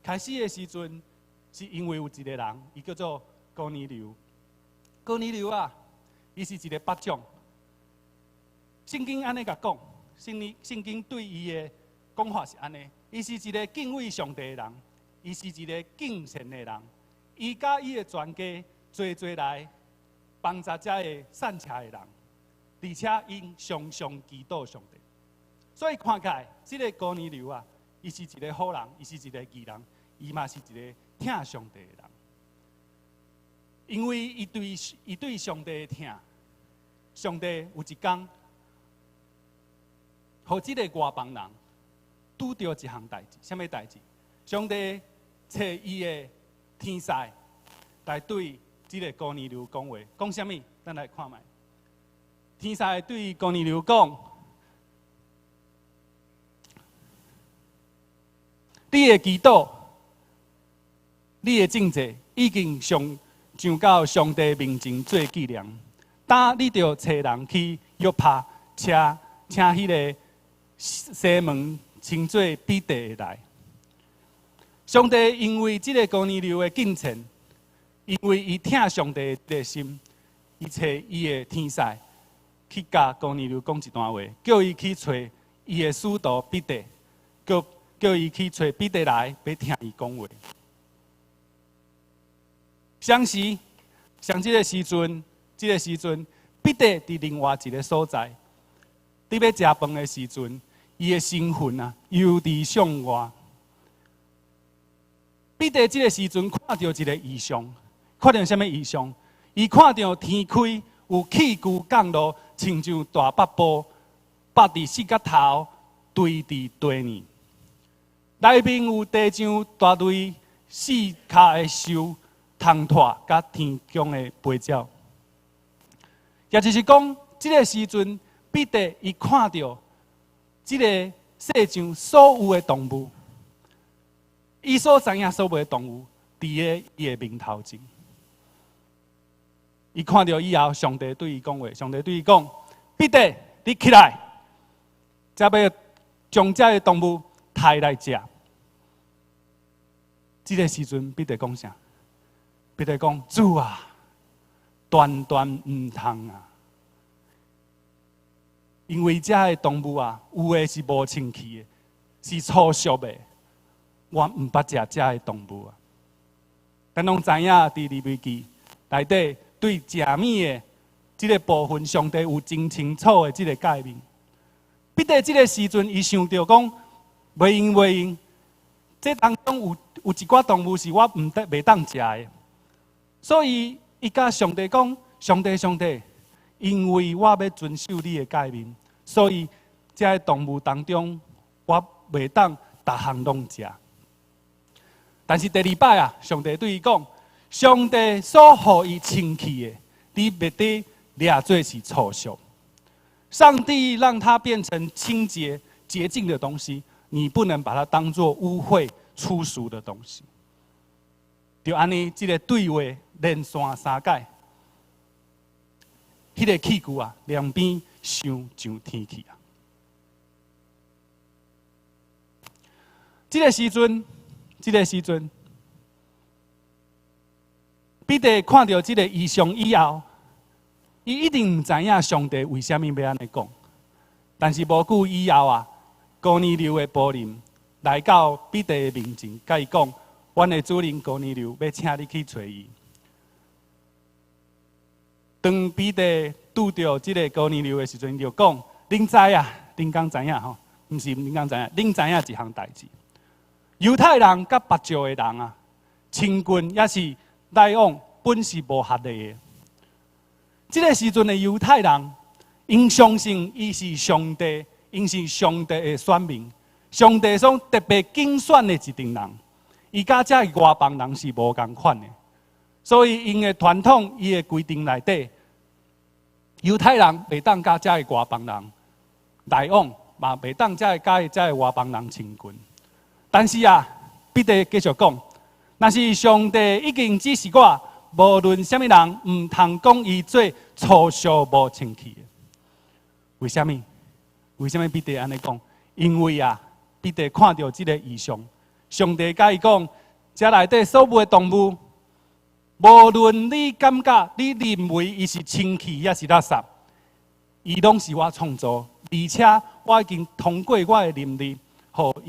Speaker 9: 開始的時陣，是因為有一个人，伊叫做哥尼流。哥尼流啊，伊是一个北長。聖經按呢共講，聖經對伊的講法是按呢，伊是一个敬畏上帝的人，伊是一个敬虔的人，伊佮伊的全家濟濟來幫助遮个散赤的人，而且𪜶常常祈禱上帝。所以看起來，這个哥尼流啊，伊是一个好人，伊是一个義人，伊嘛是一个疼上帝的人。因為伊對上帝的疼，上帝有一工，予這个外邦人拄著一項代誌，啥物代誌？上帝差伊的天使來對這个哥尼流講話，講啥物？咱來看覓。天使對哥尼流講：你的祈禱，你的敬祭已經上到上帝面前做紀念。今你著差人去約帕，請彼个西門稱做彼得的來。上帝因為這个哥尼流的敬虔，因為伊疼上帝的心，伊差伊的天使去共哥尼流講一段話，叫伊去揣伊的使徒彼得，叫伊去揣彼得來，欲聽伊講話。相時，像這个時陣，彼得佇另外一个所在，佇欲食飯的時陣，伊的身份啊，猶佇上外。彼得這个時陣看著一个異象，看著啥物異象？伊看著天開，有氣球降落，親像大帛布，縛佇四角頭，堆佇地面。內面有地上大類四跤的獸、蟲豸、佮天空的飛鳥。也就是講，這个時陣，彼得伊看著這个世上所有的動物，伊所知影所有的動物，佇咧伊的面頭前。伊看著以後，上帝對伊講話，上帝對伊講：彼得，你起來，才欲將這个動物刣來食。這个時陣，彼得講啥？彼得講：主啊，斷斷毋通啊！因為這个動物啊，有的是無清氣的，是粗俗的，我毋捌食這个動物啊。咱攏知影，佇利未記內底對食物的這个部分，上帝有真清楚的這个誡命。彼得這个時陣，伊想著講，袂用袂用，這當中有一寡動物是我毋得袂當食的，所以伊共上帝講：上帝上帝，因為我欲遵守你的誡命，所以這个動物當中，我袂當逐項攏食。但是第二擺啊，上帝對伊講：上帝所予伊清氣的，你袂得掠做是粗俗。上帝讓它變成清潔潔淨的東西，你不能把它當作污穢粗俗的東西。就按呢，這个對話連續三擺，彼个氣球啊，兩邊升上天去啊。這个時陣，彼得看著這个異象以後，伊一定毋知影上帝為啥物欲按呢講。但是無久以後啊，哥尼流的僕人來到彼得的面前，共伊講：阮的主人哥尼流欲請你去揣伊。當彼得拄著這个哥尼流的時陣，就講：恁知啊？恁敢知影吼？毋是恁敢知影？恁知影一項代誌？猶太人佮別族的人啊，親近抑是來往，本是無合理的。這个時陣的猶太人，𪜶相信伊是上帝，𪜶是上帝的選民，上帝所特別揀選的一陣人。伊佮這个外邦人是無仝款的，所以𪜶的傳統，伊的規定內底，猶太人袂當佮這个外邦人來往，嘛袂當佮這个外邦人親近。但是啊，彼得繼續講，若是上帝已經指示我，無論啥物人，毋通講伊做粗俗無清氣的。為啥物？為啥物彼得按呢講？因為啊，彼得看著這个異象，上帝共伊講，這內底所有的動物，無論你感覺你認為伊是清氣抑是垃圾，伊攏是我創造，而且我已經通過我的能力，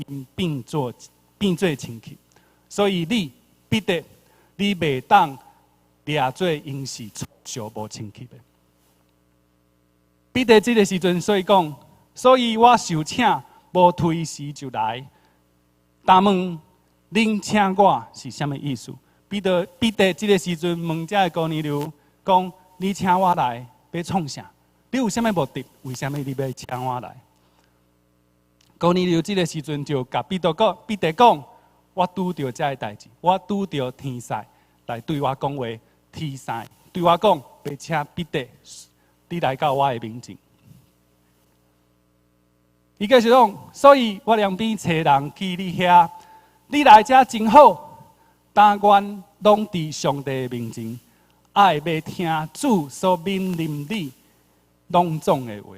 Speaker 9: 予𪜶變做清氣。所以你彼得，你袂當掠做𪜶是粗俗無清氣的。彼得這个時陣，所以講，所以我受請無推辭就來。但問恁請我是啥物意思？彼得這个時陣問這个哥尼流講：你請我來欲創啥？你有啥物目的？為啥物你欲請我來？哥尼流這个時陣就共彼得講：我拄著這个代誌，我拄著天使來對我講話，天使對我講，欲請彼得，你來到我的面前。伊繼續講，所以我兩邊差人去你遐，你來遮真好。但願攏佇上帝面前，愛欲聽主所命令你攏總的話。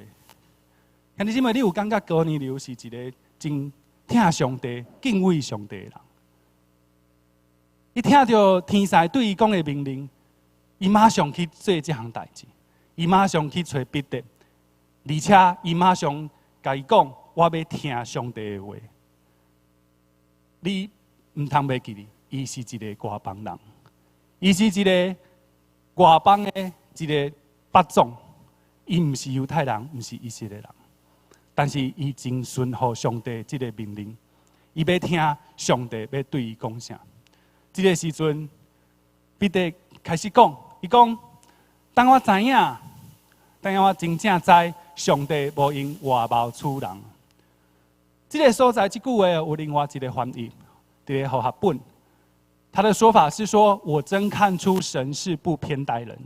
Speaker 9: 兄弟姊妹，你有感覺哥尼流是一个真疼上帝、敬畏上帝的人？伊聽著天使對伊講的命令，伊馬上去做這項代誌，伊馬上去揣彼得，而且伊馬上共伊講：我欲聽上帝的話。你毋通袂記得，伊是一个外邦人，伊是一个外邦的一个百種，伊毋是猶太人，毋是以色列人，但是伊真順服上帝這个命令，伊欲聽上帝欲對伊講啥。這个時陣，彼得開始講，伊講：當我知影，當我真正知上帝無用外貌取人。這个所在，這句話有另外一个翻譯，佇咧和合本。他的說法是說：我真看出神是不偏待人，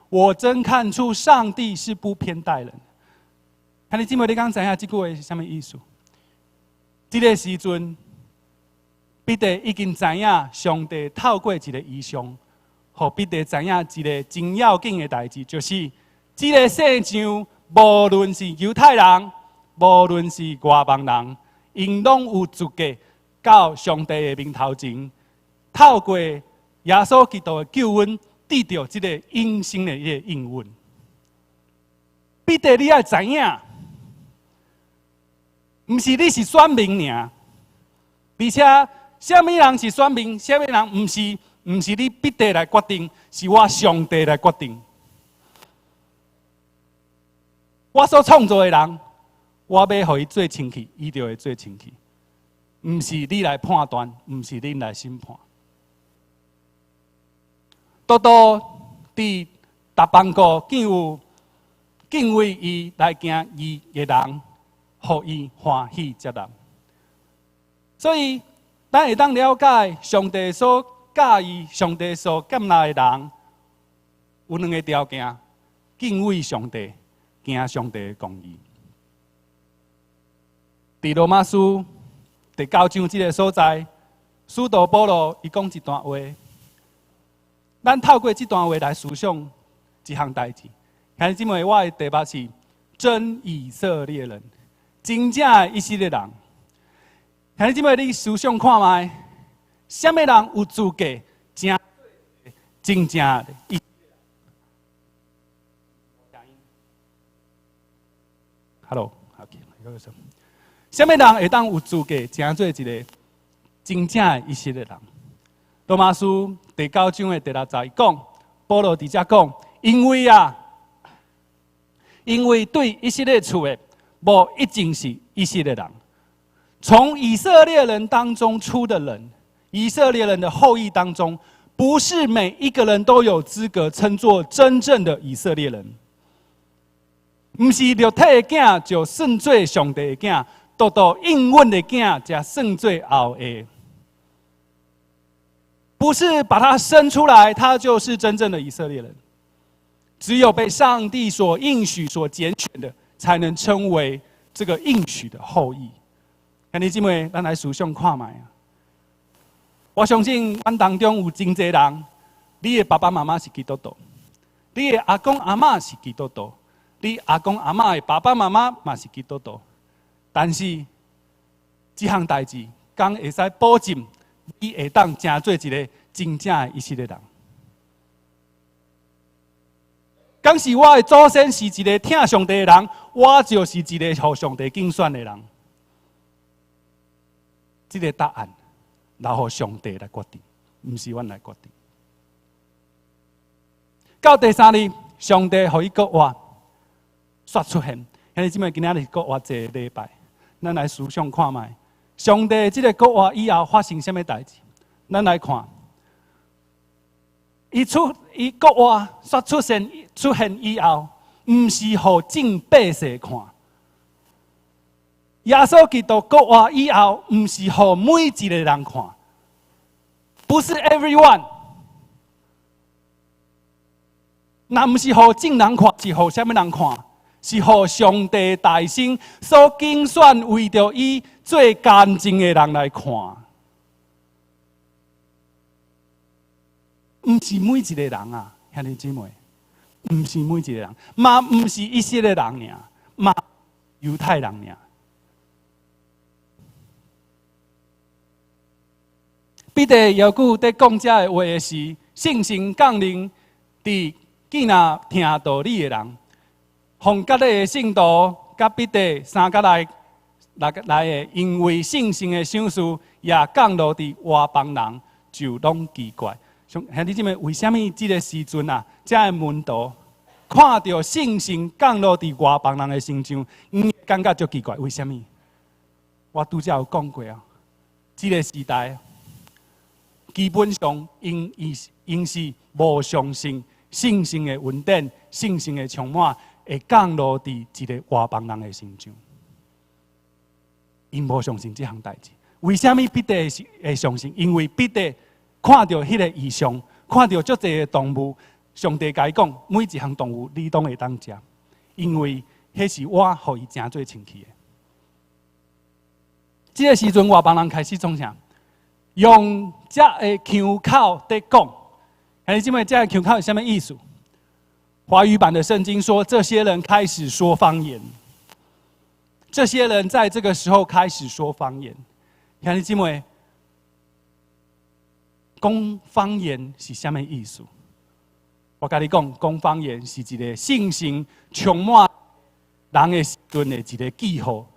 Speaker 9: 我真看出上帝是不偏待人。兄弟姊妹，你敢知影這句話是啥物意思？這个時陣，彼得已經知影上帝透過一个異象，予彼得知影一个真要緊的代誌，就是這个世上無論是猶太人，無論是外邦人，𪜶攏有資格到上帝的面頭前，透過耶穌基督的救恩，得著這个永生的這个應允。彼得，你愛知影，毋是你是選民爾，而且啥物人是選民，啥物人毋是，毋是你彼得來決定，是我上帝來決定。我所創造的人，我欲予伊做清氣，伊就會做清氣。毋是你來判斷，毋是恁來審判。獨獨佇逐邦國見有敬畏伊來行義的人，予伊歡喜接納。所以，咱會當了解上帝所佮意、上帝所接納的人，有兩个條件：敬畏上帝，行上帝的公義。佇羅馬書第九章這个所在，使徒保羅伊講一段話，咱透過這段話來思想一項代誌。兄弟姊妹，我的題目是真以色列人，真正的以色列人。兄弟姊妹，你思想看覓，啥物人有資格成真正的以色列人？Hello，好，啥物人會當有資格成做一个真正的以色列人？羅馬書第九章的第六節講，保羅佇遮講，因為對以色列出的，無一定是以色列人。從以色列人當中出的人，以色列人的後裔當中，不是每一個人都有資格稱作真正的以色列人。毋是肉體的囝就算做上帝的囝，獨獨應允的囝才算做後裔。不是把他生出來，他就是真正的以色列人。只有被上帝所應許、所揀選的，才能稱為這個應許的後裔。兄弟姊妹，咱來思想看覓啊！我相信阮當中有真濟人，你的爸爸媽媽是基督徒，你的阿公阿嬤是基督徒，你阿公阿嬤的爸爸媽媽嘛是基督徒。但是這項代誌，敢會使保證你會當成做一个真正的以色列人？敢是我的祖先是一个疼上帝的人，我就是一个予上帝揀選的人。這个答案留予上帝來決定，毋是阮來決定。到第三日，上帝予伊復活，煞出現。兄弟姊妹，今仔日是復活節禮拜，咱來思想看覓，上帝這个復活以後發生啥物代誌？咱來看，伊復活煞出現以後，毋是予眾百姓看。耶穌基督復活以後，毋是予每一個人看，不是 everyone。若毋是予眾人看，是予啥物人看？是予上帝大聖所揀選為著伊做乾淨的人來看。毋是每一個人啊，兄弟姊妹，毋是每一個人，嘛毋是以色列人爾，嘛猶太人爾。彼得猶閣佇講這个話的時，聖神降臨佇見若聽道理的人，奉割禮的聖徒佮彼得三角來來來的，因為聖神的賞賜也降落佇外邦人，就攏奇怪。兄弟姊妹，為啥物這个時陣啊，這个門徒看著聖神降落佇外邦人的身上，𪜶感覺足奇怪？為啥物？我拄才有講過啊，這个時代基本上𪜶是無相信聖神的恩典、聖神的充滿會降落佇一个外邦人的身上。𪜶無相信這項代誌。為啥物彼得會相信？因為彼得看著彼个異象，看著足濟个動物，上帝共伊講，每一項動物你攏會當食，因為彼是我予伊成做清氣的。這个時陣，外邦人開始創啥？用這个腔口佇講。兄弟姊妹，這个腔口是啥物意思？華語版的聖經說，這些人開始說方言。這些人在這個時候開始說方言。兄弟姊妹，講方言是啥物意思？我共你講，講方言是一個聖神充滿人的時陣的一個記號。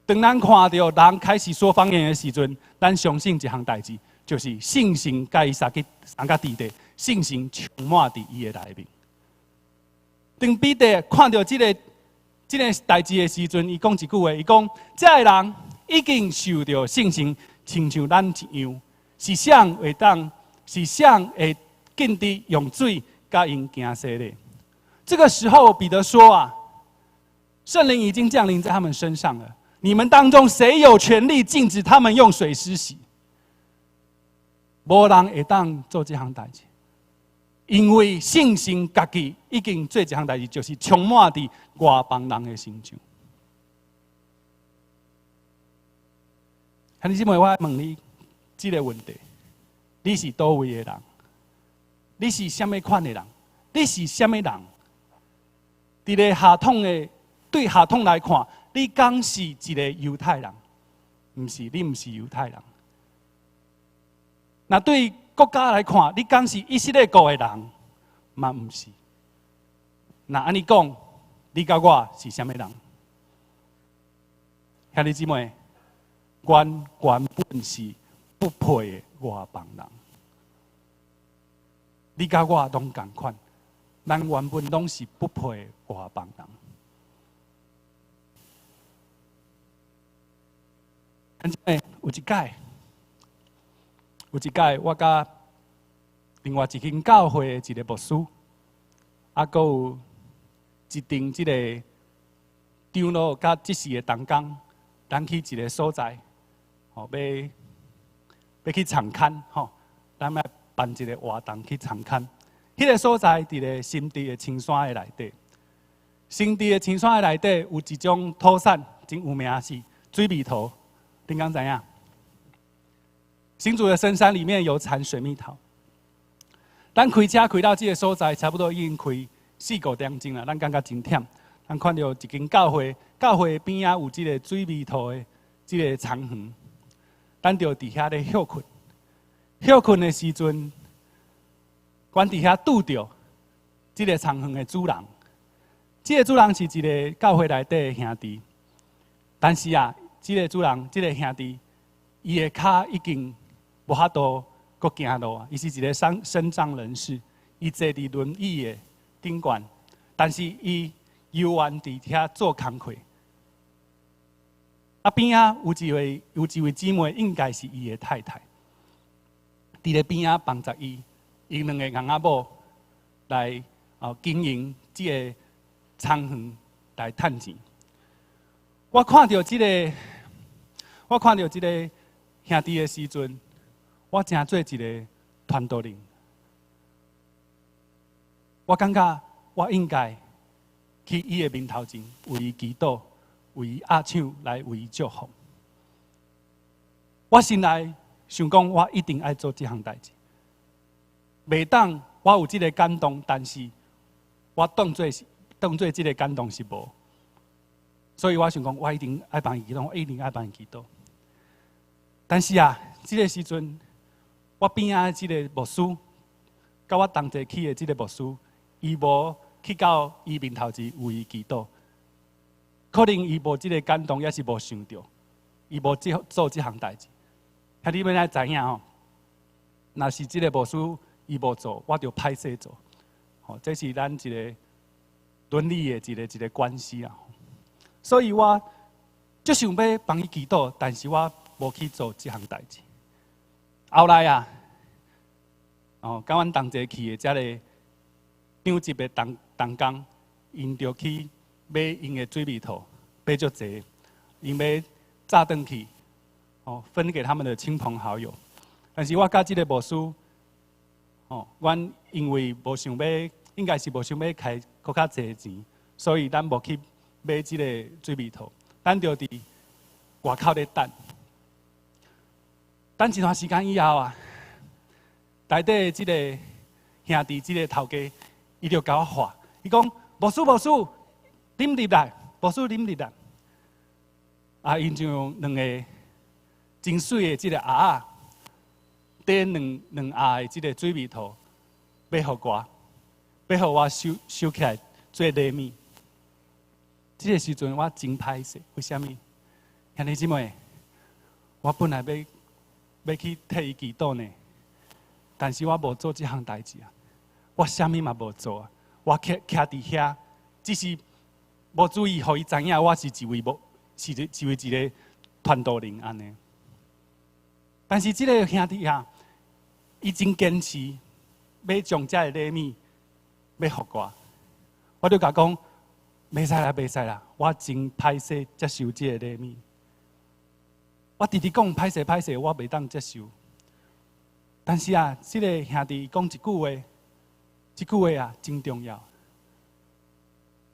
Speaker 9: 當咱看著人開始說方言的時陣，咱相信一項代誌，就是聖神共伊三個三個弟弟，聖神充滿佇伊的內面。當彼得看著這個代誌的時陣，伊講一句話，伊講：這个人已經受著聖神，親像咱一樣，是誰會當？是誰會禁止用水共𪜶行洗禮？這個時候，彼得說啊，聖靈已經降臨在他們身上了。你們當中誰有權利禁止他們用水施洗？無人會當做這項代誌，因為聖神家己已經做這項代誌，就是充滿佇外邦人的身上。兄弟姊妹，我問你這個問題：你是佗位的人？你是啥物款的人？你是啥物人？佇咧系統的對系統來看，你敢是一個猶太人？毋是，你毋是猶太人。若對國家來看，你敢是以色列國的人？嘛毋是。若按呢講，你佮我是啥物人？兄弟姊妹，阮原本是不配的外邦人。你佮我攏仝款，咱原本攏是不配的外邦人。有一擺，有一擺，我佮另外一間教會的一個牧師，啊，閣有一陣這个長老佮執事的同工，咱去一個所在，吼，欲去場勘，吼，咱欲辦一個活動去場勘。彼个所在佇咧新竹的青山的內底，新竹的青山的內底有一種土產真有名，是水蜜桃。恁敢知影？新竹的深山裡面有產水蜜桃。咱開車開到這个所在，差不多已經開四五點鐘啦。咱感覺真忝。咱看著一間教會，教會邊仔有這个水蜜桃的這个田園，咱就佇遐咧歇睏。歇睏的時陣，阮佇遐拄著這个田園的主人。這个主人是一个教會內底的兄弟，但是啊，這个主人，這个兄弟，伊的跤已經無法度閣行路啊！伊是一个身障人士，伊坐佇輪椅的頂懸，但是伊猶原佇遐做工課。啊，邊仔有一位姊妹，應該是伊的太太，佇咧邊仔幫助伊 𪜶兩个翁仔某來哦經營這个倉園來趁錢。我看著這个兄弟的時陣，我成做一个傳道人，我感覺我應該去伊的面頭前為伊祈禱，為伊握手來為伊祝福。我心內想講，我一定愛做這項代誌。袂當我有這个感動，但是我當做這个感動是無。所以我想講，我一定愛幫伊祈禱，我一定愛幫伊祈禱。但是啊，這个時陣，我邊仔這个牧師，佮我同齊去的這个牧師，伊無去到伊面頭前為伊祈禱，可能伊無這个感動，抑是無想著，伊無做這項代誌。兄弟們愛知影吼，若是這个牧師伊無做，我就歹勢做。吼，這是咱一个倫理的一个關係啊。所以我足想欲幫伊祈禱，但是我無去做這項代誌。後來啊，哦，佮阮同齊去的這个長執的同工，𪜶就去買𪜶的水蜜桃，買足濟，𪜶欲載轉去，哦，分給他們的親朋好友。但是我佮這个牧師，哦，阮因為無想欲，應該是無想欲開閣較濟錢，所以咱無去買這个水蜜桃，咱就佇外口咧等。等一段時間以後啊，內底這个兄弟，這个頭家，伊就共我喊，伊講：牧師，牧師，啉入來，牧師，啉入來。啊，𪜶就用兩个真媠的這个盒仔，提兩兩盒的這个水蜜桃，欲予我，欲予我收起來做禮物。這个時陣我真歹勢，為啥物？兄弟姊妹，我本來欲去替伊祈禱呢，但是我無做這項代誌啊，我啥物嘛無做啊，我徛徛佇遐，只是無注意，予伊知影我是一位無，是一个傳道人按呢。但是這个兄弟啊，伊真堅持，欲將這个禮物欲予我，我就共講，袂使啦，袂使啦，我真歹勢接受這个禮物。我直直講歹勢歹勢，我袂當接受。但是啊，這个兄弟講一句話，這句話啊真重要。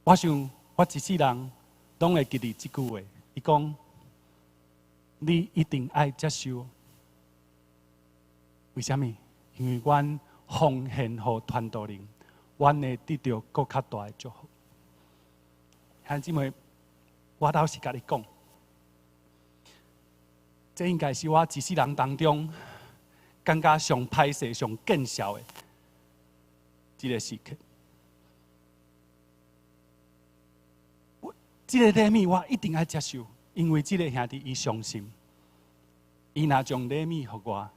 Speaker 9: 我想我一世人攏會記得這句話。伊講：你一定愛接受。為啥物？因為阮奉獻予傳道人，阮會得著閣較大的祝福。兄弟姊妹，我老實共你講，這應該是我一世人當中感覺上歹勢、上見笑的這个時刻。我這个禮物我一定愛接受，因為這个兄弟伊相信，伊若將禮物予我，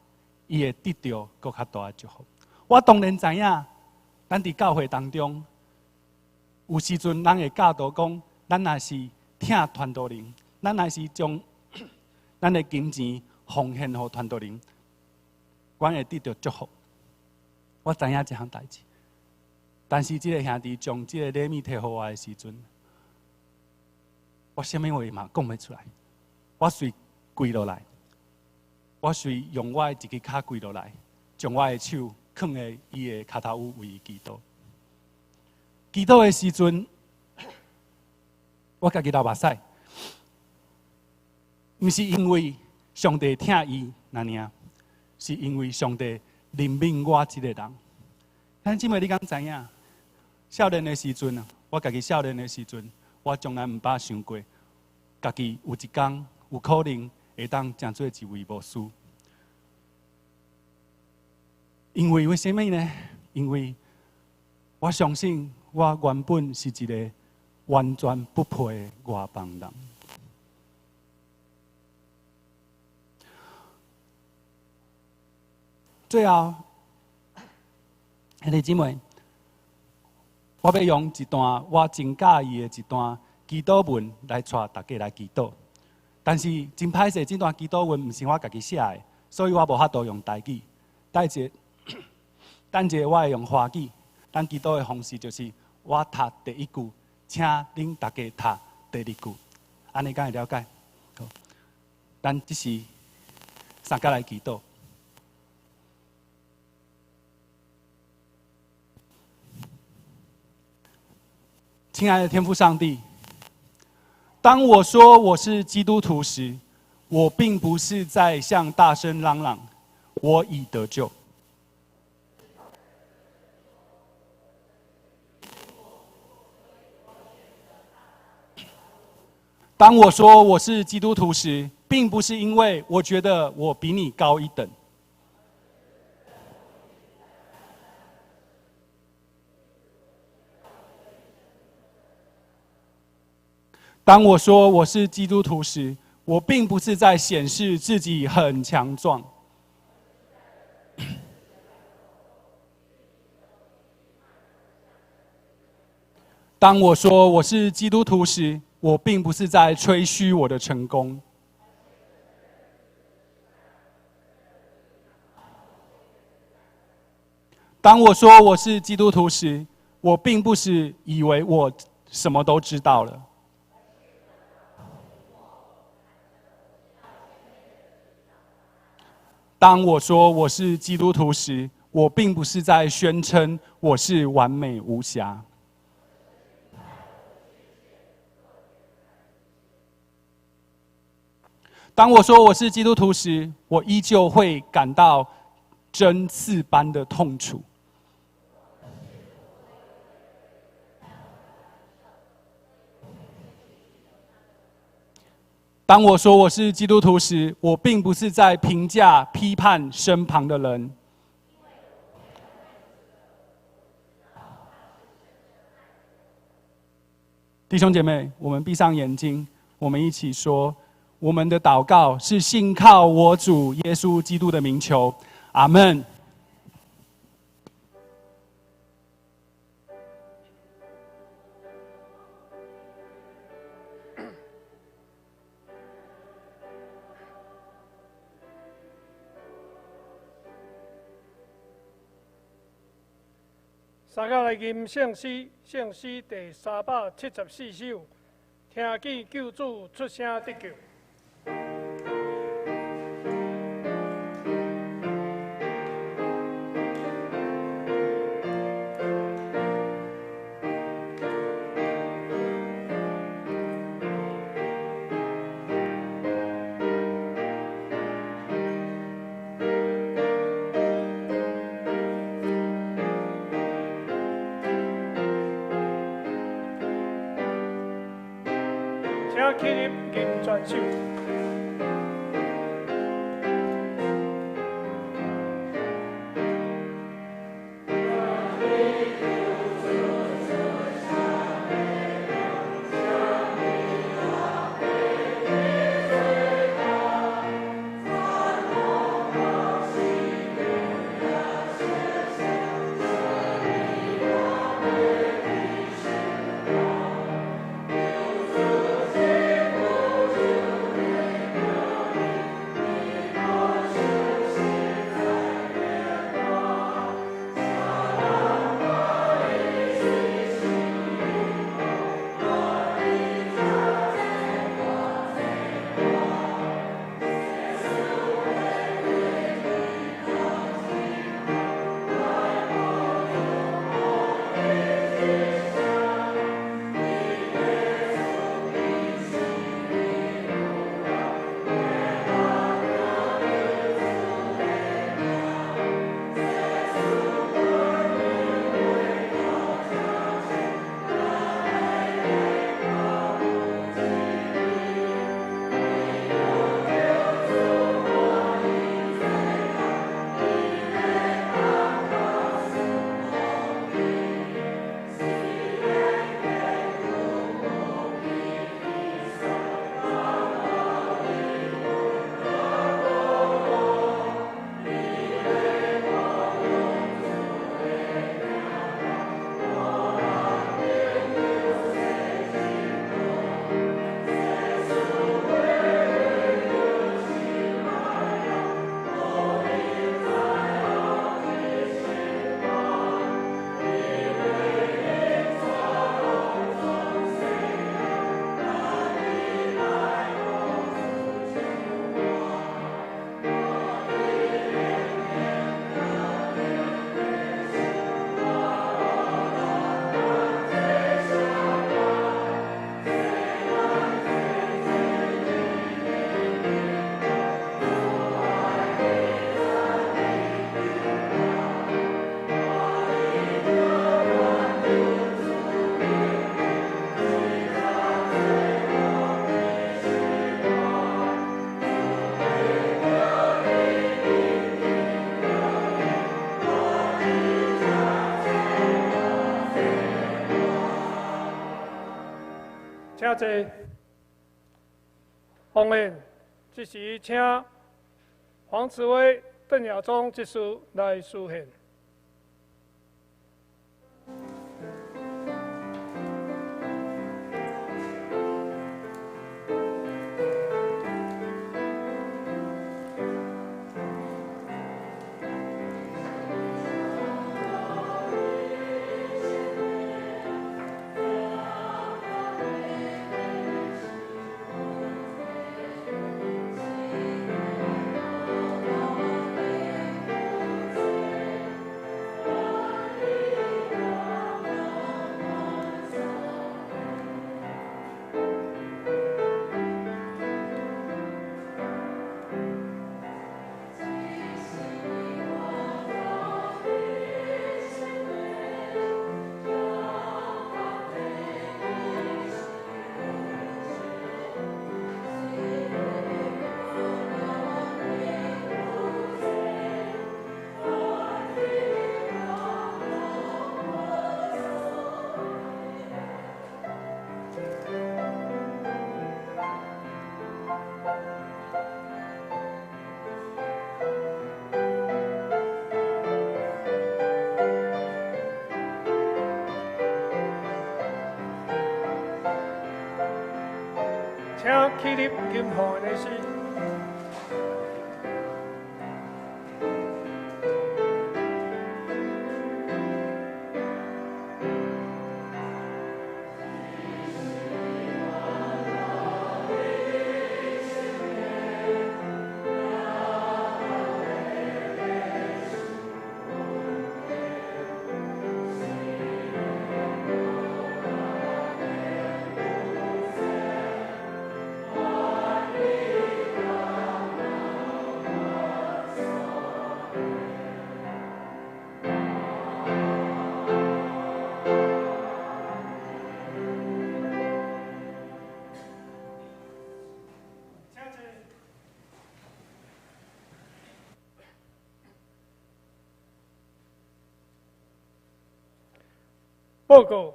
Speaker 9: 伊會得著閣較大的祝福。我當然知影，咱佇教會當中，有時陣人會教導講，咱若是疼傳道人，咱若是將咱的金錢奉獻予傳道人，阮會得著祝福。我知影這項代誌，但是這个兄弟將這个禮物提予我的時陣，我啥物話嘛講袂出來，我隨跪落來，我隨用我的一支跤跪落來，將我的手囥佇伊的跤頭趺為伊祈禱。祈禱的時陣，我家己流目屎，毋是因為上帝疼伊那爾，是因為上帝憐憫我這個人。兄姊妹，你敢知影？少年的時陣啊，我家己少年的時陣，我從來毋捌想過，家己有一天有可能會當成做一位牧師。因為為啥物呢？因為我相信我原本是一个完全不配的外邦人。最後，兄弟姊妹，我欲用一段我真佮意的一段祈禱文來帶大家來祈禱。但是真歹勢，這段祈禱文毋是我家己寫的，所以我無法度用台語。等一下，等一下我會用華語，咱祈禱的方式就是我讀第一句，請恁大家讀第二句，按呢敢會了解？好，咱這時三佮來祈禱。親愛的天父上帝，當我說我是基督徒時，我並不是在向大聲嚷嚷我已得救。當我說我是基督徒時，並不是因為我覺得我比你高一等。當我說我是基督徒時，我並不是在顯示自己很強壯。當我說我是基督徒時，我並不是在吹噓我的成功。當我說我是基督徒時，我並不是以為我什麼都知道了。當我說我是基督徒時，我並不是在宣稱我是完美無瑕。當我說我是基督徒時，我依舊會感到針刺般的痛楚。當我說我是基督徒時，我並不是在評價、批判身旁的人。弟兄姐妹，我們閉上眼睛，我們一起說：我們的禱告是信靠我主耶穌基督的名求。阿門。
Speaker 1: 三佮來吟聖詩，聖詩第374首，聽見救主出聲得救。請起立吟全首。請坐。奉獻，這時請黃慈威、鄧亞忠執事來司獻。請起立，金鳳的诗。報告，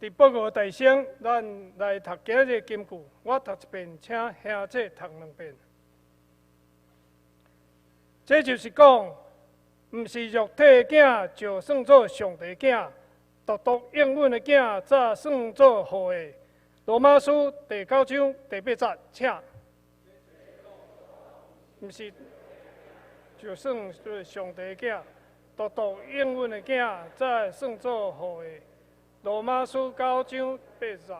Speaker 1: 佇報告大聲，咱來讀今日金句。我讀一遍，請兄姐讀兩遍。這就是講，毋是肉體的囝就算做上帝囝，獨獨應允的囝才算做後裔。羅馬書第九章第八節，請。毋是就算做上帝囝，獨獨應允的囝才算做後裔。羅馬書九章八節。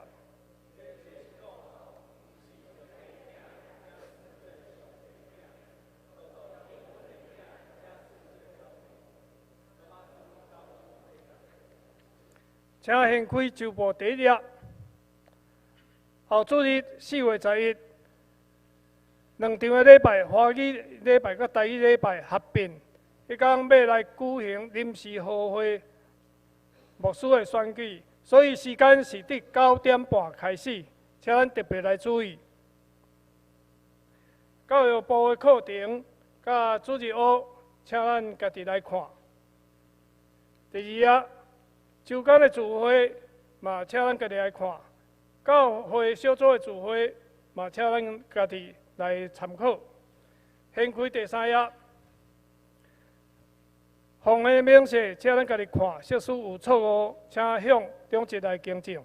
Speaker 1: 請掀開周報第一頁。後主日4月11，兩場的禮拜，華語禮拜佮台語禮拜合併，彼工欲來舉行臨時合會牧師的選舉，所以時間是佇9點半開始，請咱特別來注意。教育部的課程佮主日學，請咱家己來看。第二頁，週間的聚會嘛，請咱家己來看。教會小組的聚會嘛，請咱家己來參考。掀開第三頁，奉獻明細，請咱家己看，設使有錯誤，請向長執來更正。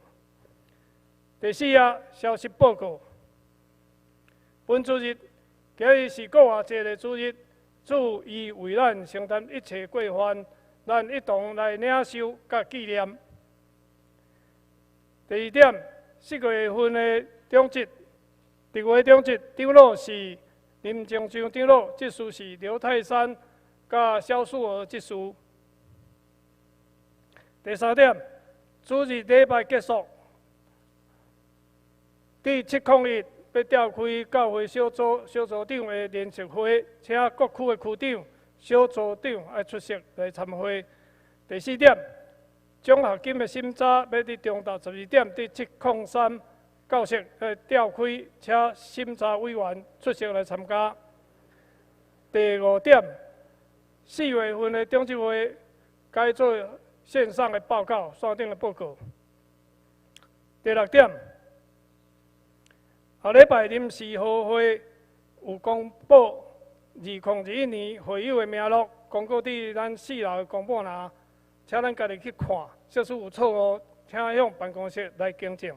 Speaker 1: 第四頁，消息報告。本主日，今日是復活節的主日，主伊為咱承擔一切過犯，咱一同來領受佮紀念。第二點，4月份的長執，特會長執長老是林正章長老，執事是劉泰山佮蕭淑娥執事。第三點，主日禮拜結束，佇701欲召開教會小組小組長的聯席會，請各區的區長、小組長愛出席來參會。第四點，獎學金的審查欲佇中晝12點佇703教室召開，請審查委員出席來參加。第五點，4月份的長執會該做線上的報告、線頂的報告。第六點，后礼拜临时合会有公布2021年会友的名录，公告伫咱四楼的公布栏，请咱家己去看。假使有错误，请向办公室来更正。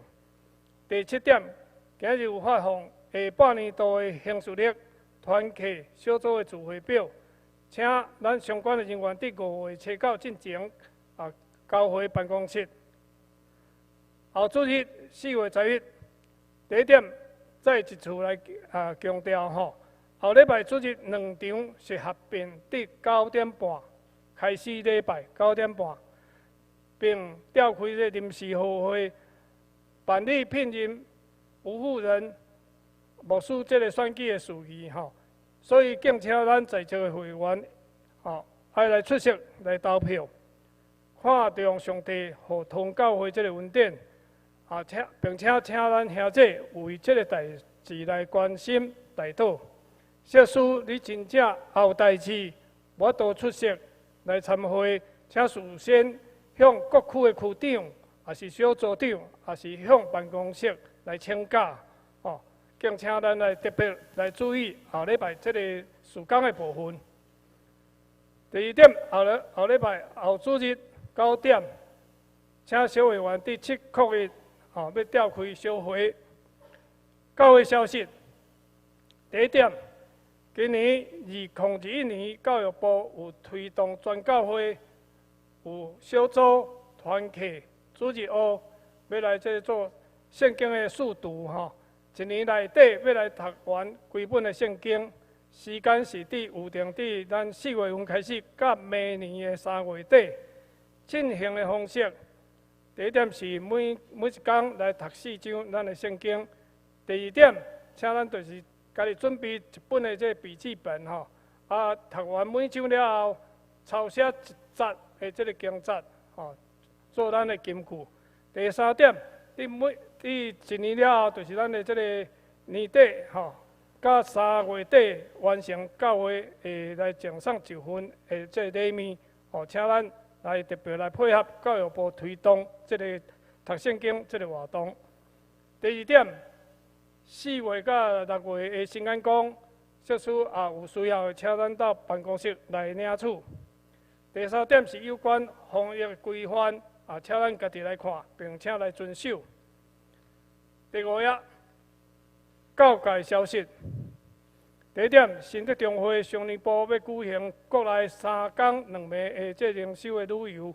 Speaker 1: 第七点，今日有发放下半年度的行事历、团契小组的聚会表，请咱相关的人员伫5月初9进前交回办公室。后主日4月11，第一点再一次来强调吼，后礼拜主日两场是合并伫9点半开始礼拜9点半，并召开这临时合会，办理聘任吴富仁牧师这个选举的事宜吼，所以敬请咱在座的会员吼爱来出席来投票，看重上帝予堂教会这个恩典。并且请咱兄弟为这个代志来关心代祷。假使你真正有代志，无法度出席来参会，请事先向各区的区长，抑是小组长，抑是向办公室来请假。哦，敬请咱来特别来注意后礼拜这个事工的部分。第二点，后礼拜后主日9点，请小会员伫701。要召开小会。教会消息，第一点，今年2021年教育部有推动全教会有小组团契主日学，要来这做圣经的试读吼。一年内底要来读完规本的圣经，时间是伫有定伫咱4月份开始，到明年的3月底进行的方式。第一点是每一工来读4章咱的圣经。第二点，请咱就是家己准备一本的这个笔记本吼，读完每章了后，抄写一节的这个经节吼，做咱的根据。第三点，伫一年了后，就是咱的这个年底吼，到3月底完成教会会来赠送一份的这个礼物，吼，请咱来特别来配合教育部推动这个读圣经这个活动。第二点，4月到6月的新安宫，假使也有需要的，请咱到办公室来领取。第三点是有关防疫的规范，请咱家己来看，并且来遵守。第五页，教界消息。第一点，新德中会上年部要举行国内3天2暝的这灵修的旅游，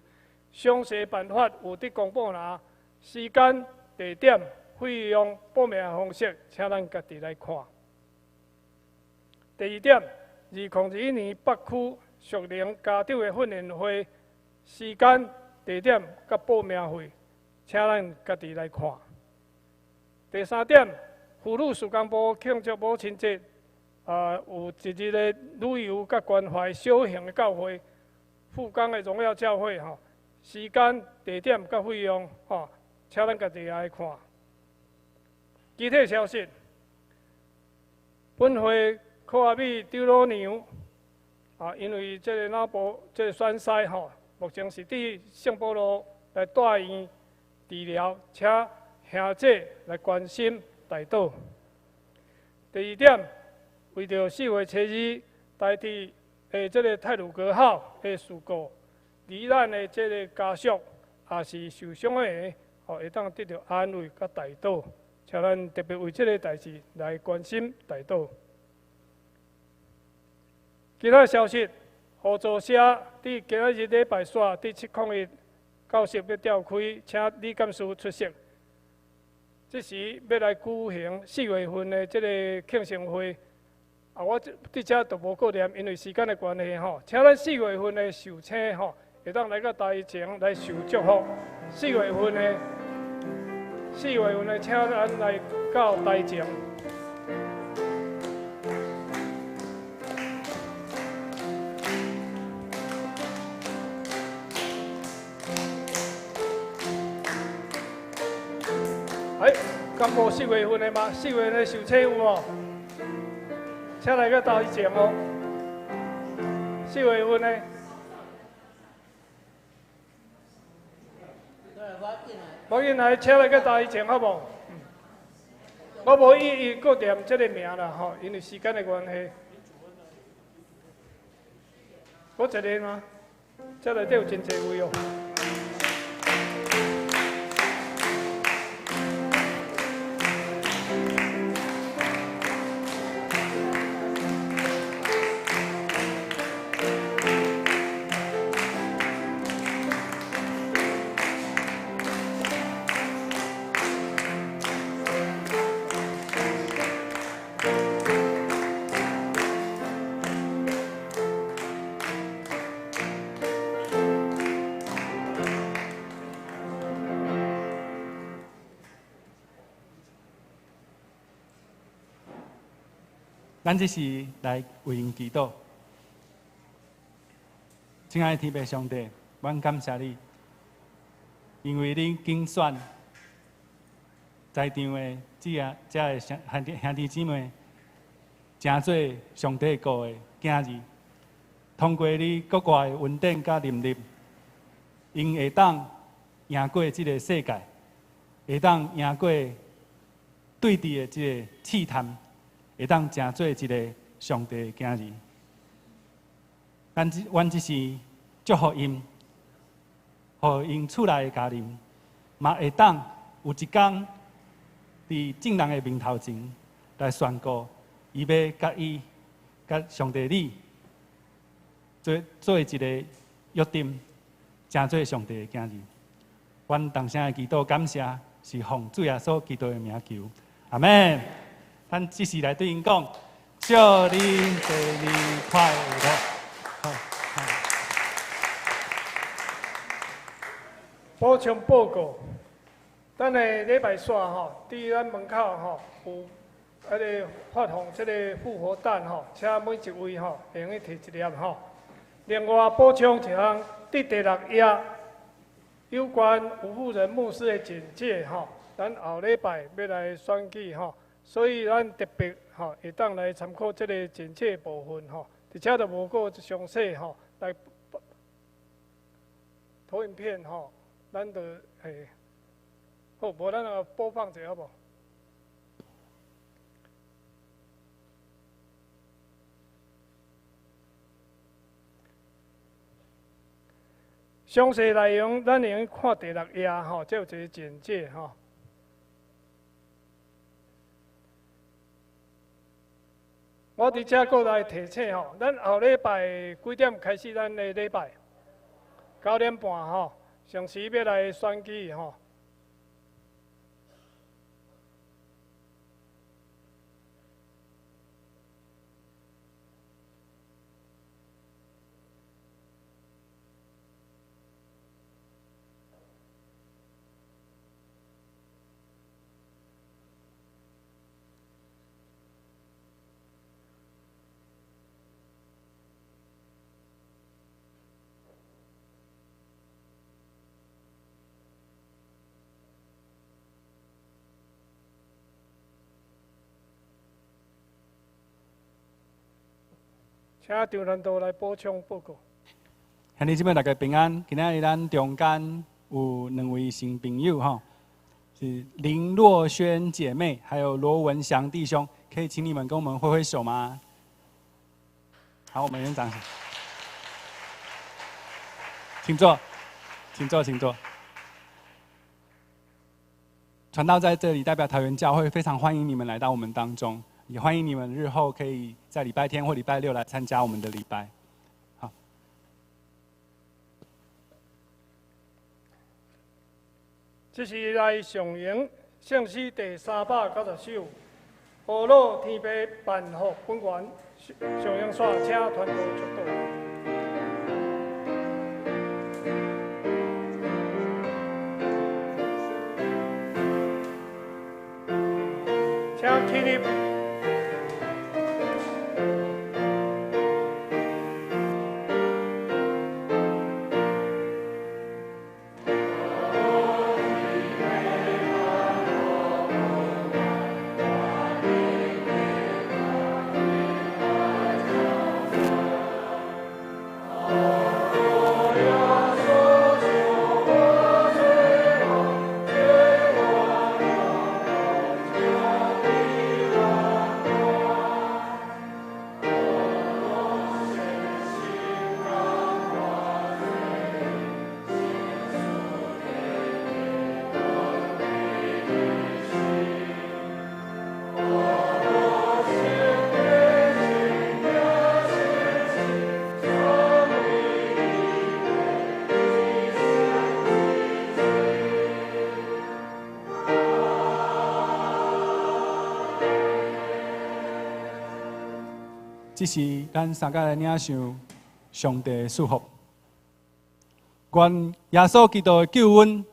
Speaker 1: 详细办法有伫公布栏，时间、地点、费用、报名方式，请咱家己来看。第二点，2021年北区属灵家长的训练会，时间、地点佮报名费，请咱家己来看。第三点，妇女事工部庆祝母亲节。有一日的旅游佮关怀小型的教会，富冈的荣耀教会吼，时间、地点佮费用吼，请咱家己来看。其他消息，本会柯阿美张老娘因为这个脑部这个栓塞吼，目前是伫圣保罗来住院治疗，请兄姐来关心代祷。第二点。为著4月7日台铁的这个太鲁阁号的事故，罹难的这个家属，也是受伤的，会当得到安慰佮代祷，请咱特别为这个代志来关心代祷。其他消息，合作社伫今仔日礼拜四伫701教室要召开，请李干事出席。这时要来举行4月份的这个庆生会。我伫遮就无过念，因为时间的关系吼，请咱4月份的寿星吼，会当来到台前来受祝福。4月份的，请咱来到台前。哎，敢无4月份的吗？4月份的寿星有无？请来个台前哦。4月份的。无紧来，请来个台前好无？我無一一閣念這个名啦吼，因為時間的關係。閣一个嗎？這內底有真濟位哦。
Speaker 9: 咱這時來為𪜶祈禱。親愛的天父上帝，阮感謝你，因為你揀選在場的這个兄弟姊妹，成做上帝國的囝兒，通過你國外的恩典佮能力，𪜶會當贏過這个世界，會當贏過對佇的這个試探。會當成做一个上帝的囝兒，阮只是祝福𪜶，予𪜶厝內的家人，嘛會當有一工佇眾人的面頭前來宣告，伊欲佮伊佮上帝你做一个約定，成做上帝的囝兒。阮同聲的祈禱感謝，是奉主耶穌基督的名求，阿們。咱這時來對𪜶講，祝你生日快樂！好，
Speaker 1: 補充報告，等下禮拜四吼，佇咱門口吼有彼个發放這个復活蛋吼，請每一位吼會用得提一粒吼。另外補充一項，佇第六頁有關吳富仁牧師的簡介吼，咱後禮拜欲來選舉吼。所以咱特別吼會當來參考這个簡介部分吼，而且就無閣詳細吼來投影片吼，咱就嘿，好，無咱來播放一下好無？詳細內容咱會用看第六頁吼，這有一个簡介吼。我佇遮閣來提醒吼，咱後禮拜幾點開始？咱的禮拜9點半吼，上時欲來選舉吼。請張傳道來補充報告。
Speaker 9: 兄弟姊妹大家平安，今仔日咱中間有兩位新朋友吼，是林若萱姐妹，還有羅文祥弟兄，可以請你們跟我們揮揮手嗎？好，我們用掌聲。請坐，請坐，請坐。傳道在這裡代表桃園教會，非常歡迎你們來到我們當中。也歡迎你們日後可以在禮拜天或禮拜六來參加我們的禮拜。好，
Speaker 1: 這是來上演聖詩第390首《呵咾天父萬福本源》，上演煞請傳道祝禱。請起立。
Speaker 9: 这是咱三个来领受上帝的祝福。愿耶稣基督的救恩、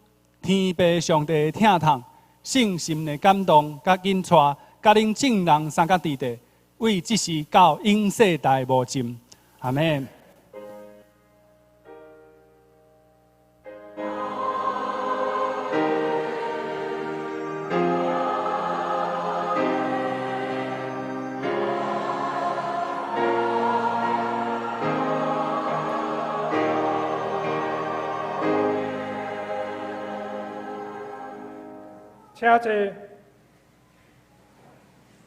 Speaker 9: 天父上帝的疼痛、圣神的感动、佮引带，佮恁众人三个弟弟，为这时到永世代无尽。阿们。
Speaker 1: 请坐，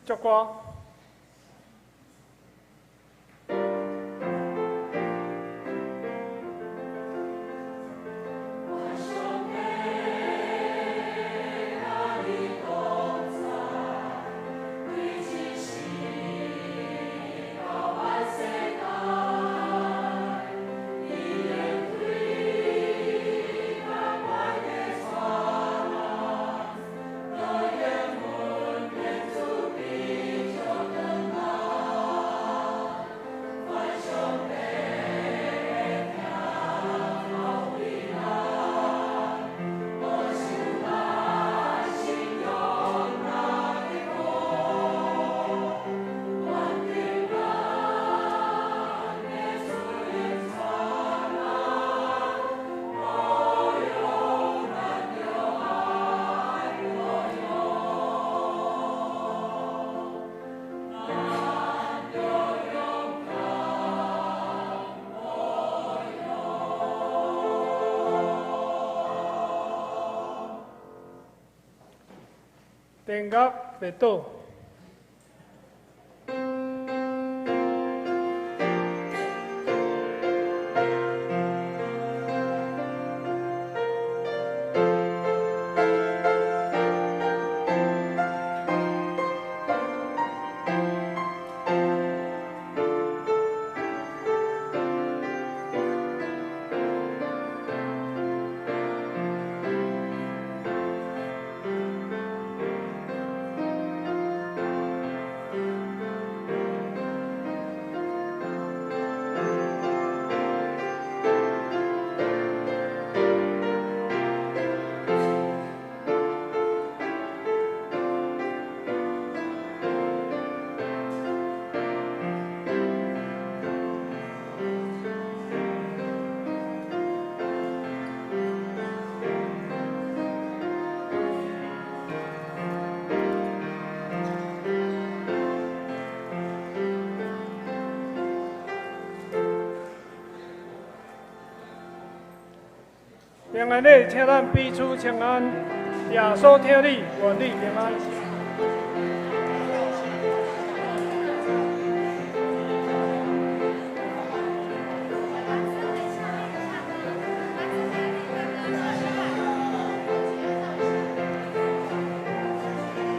Speaker 1: 祝歌。电乐袂倒。平安礼，请咱彼此请安。耶稣疼你，愿你平安。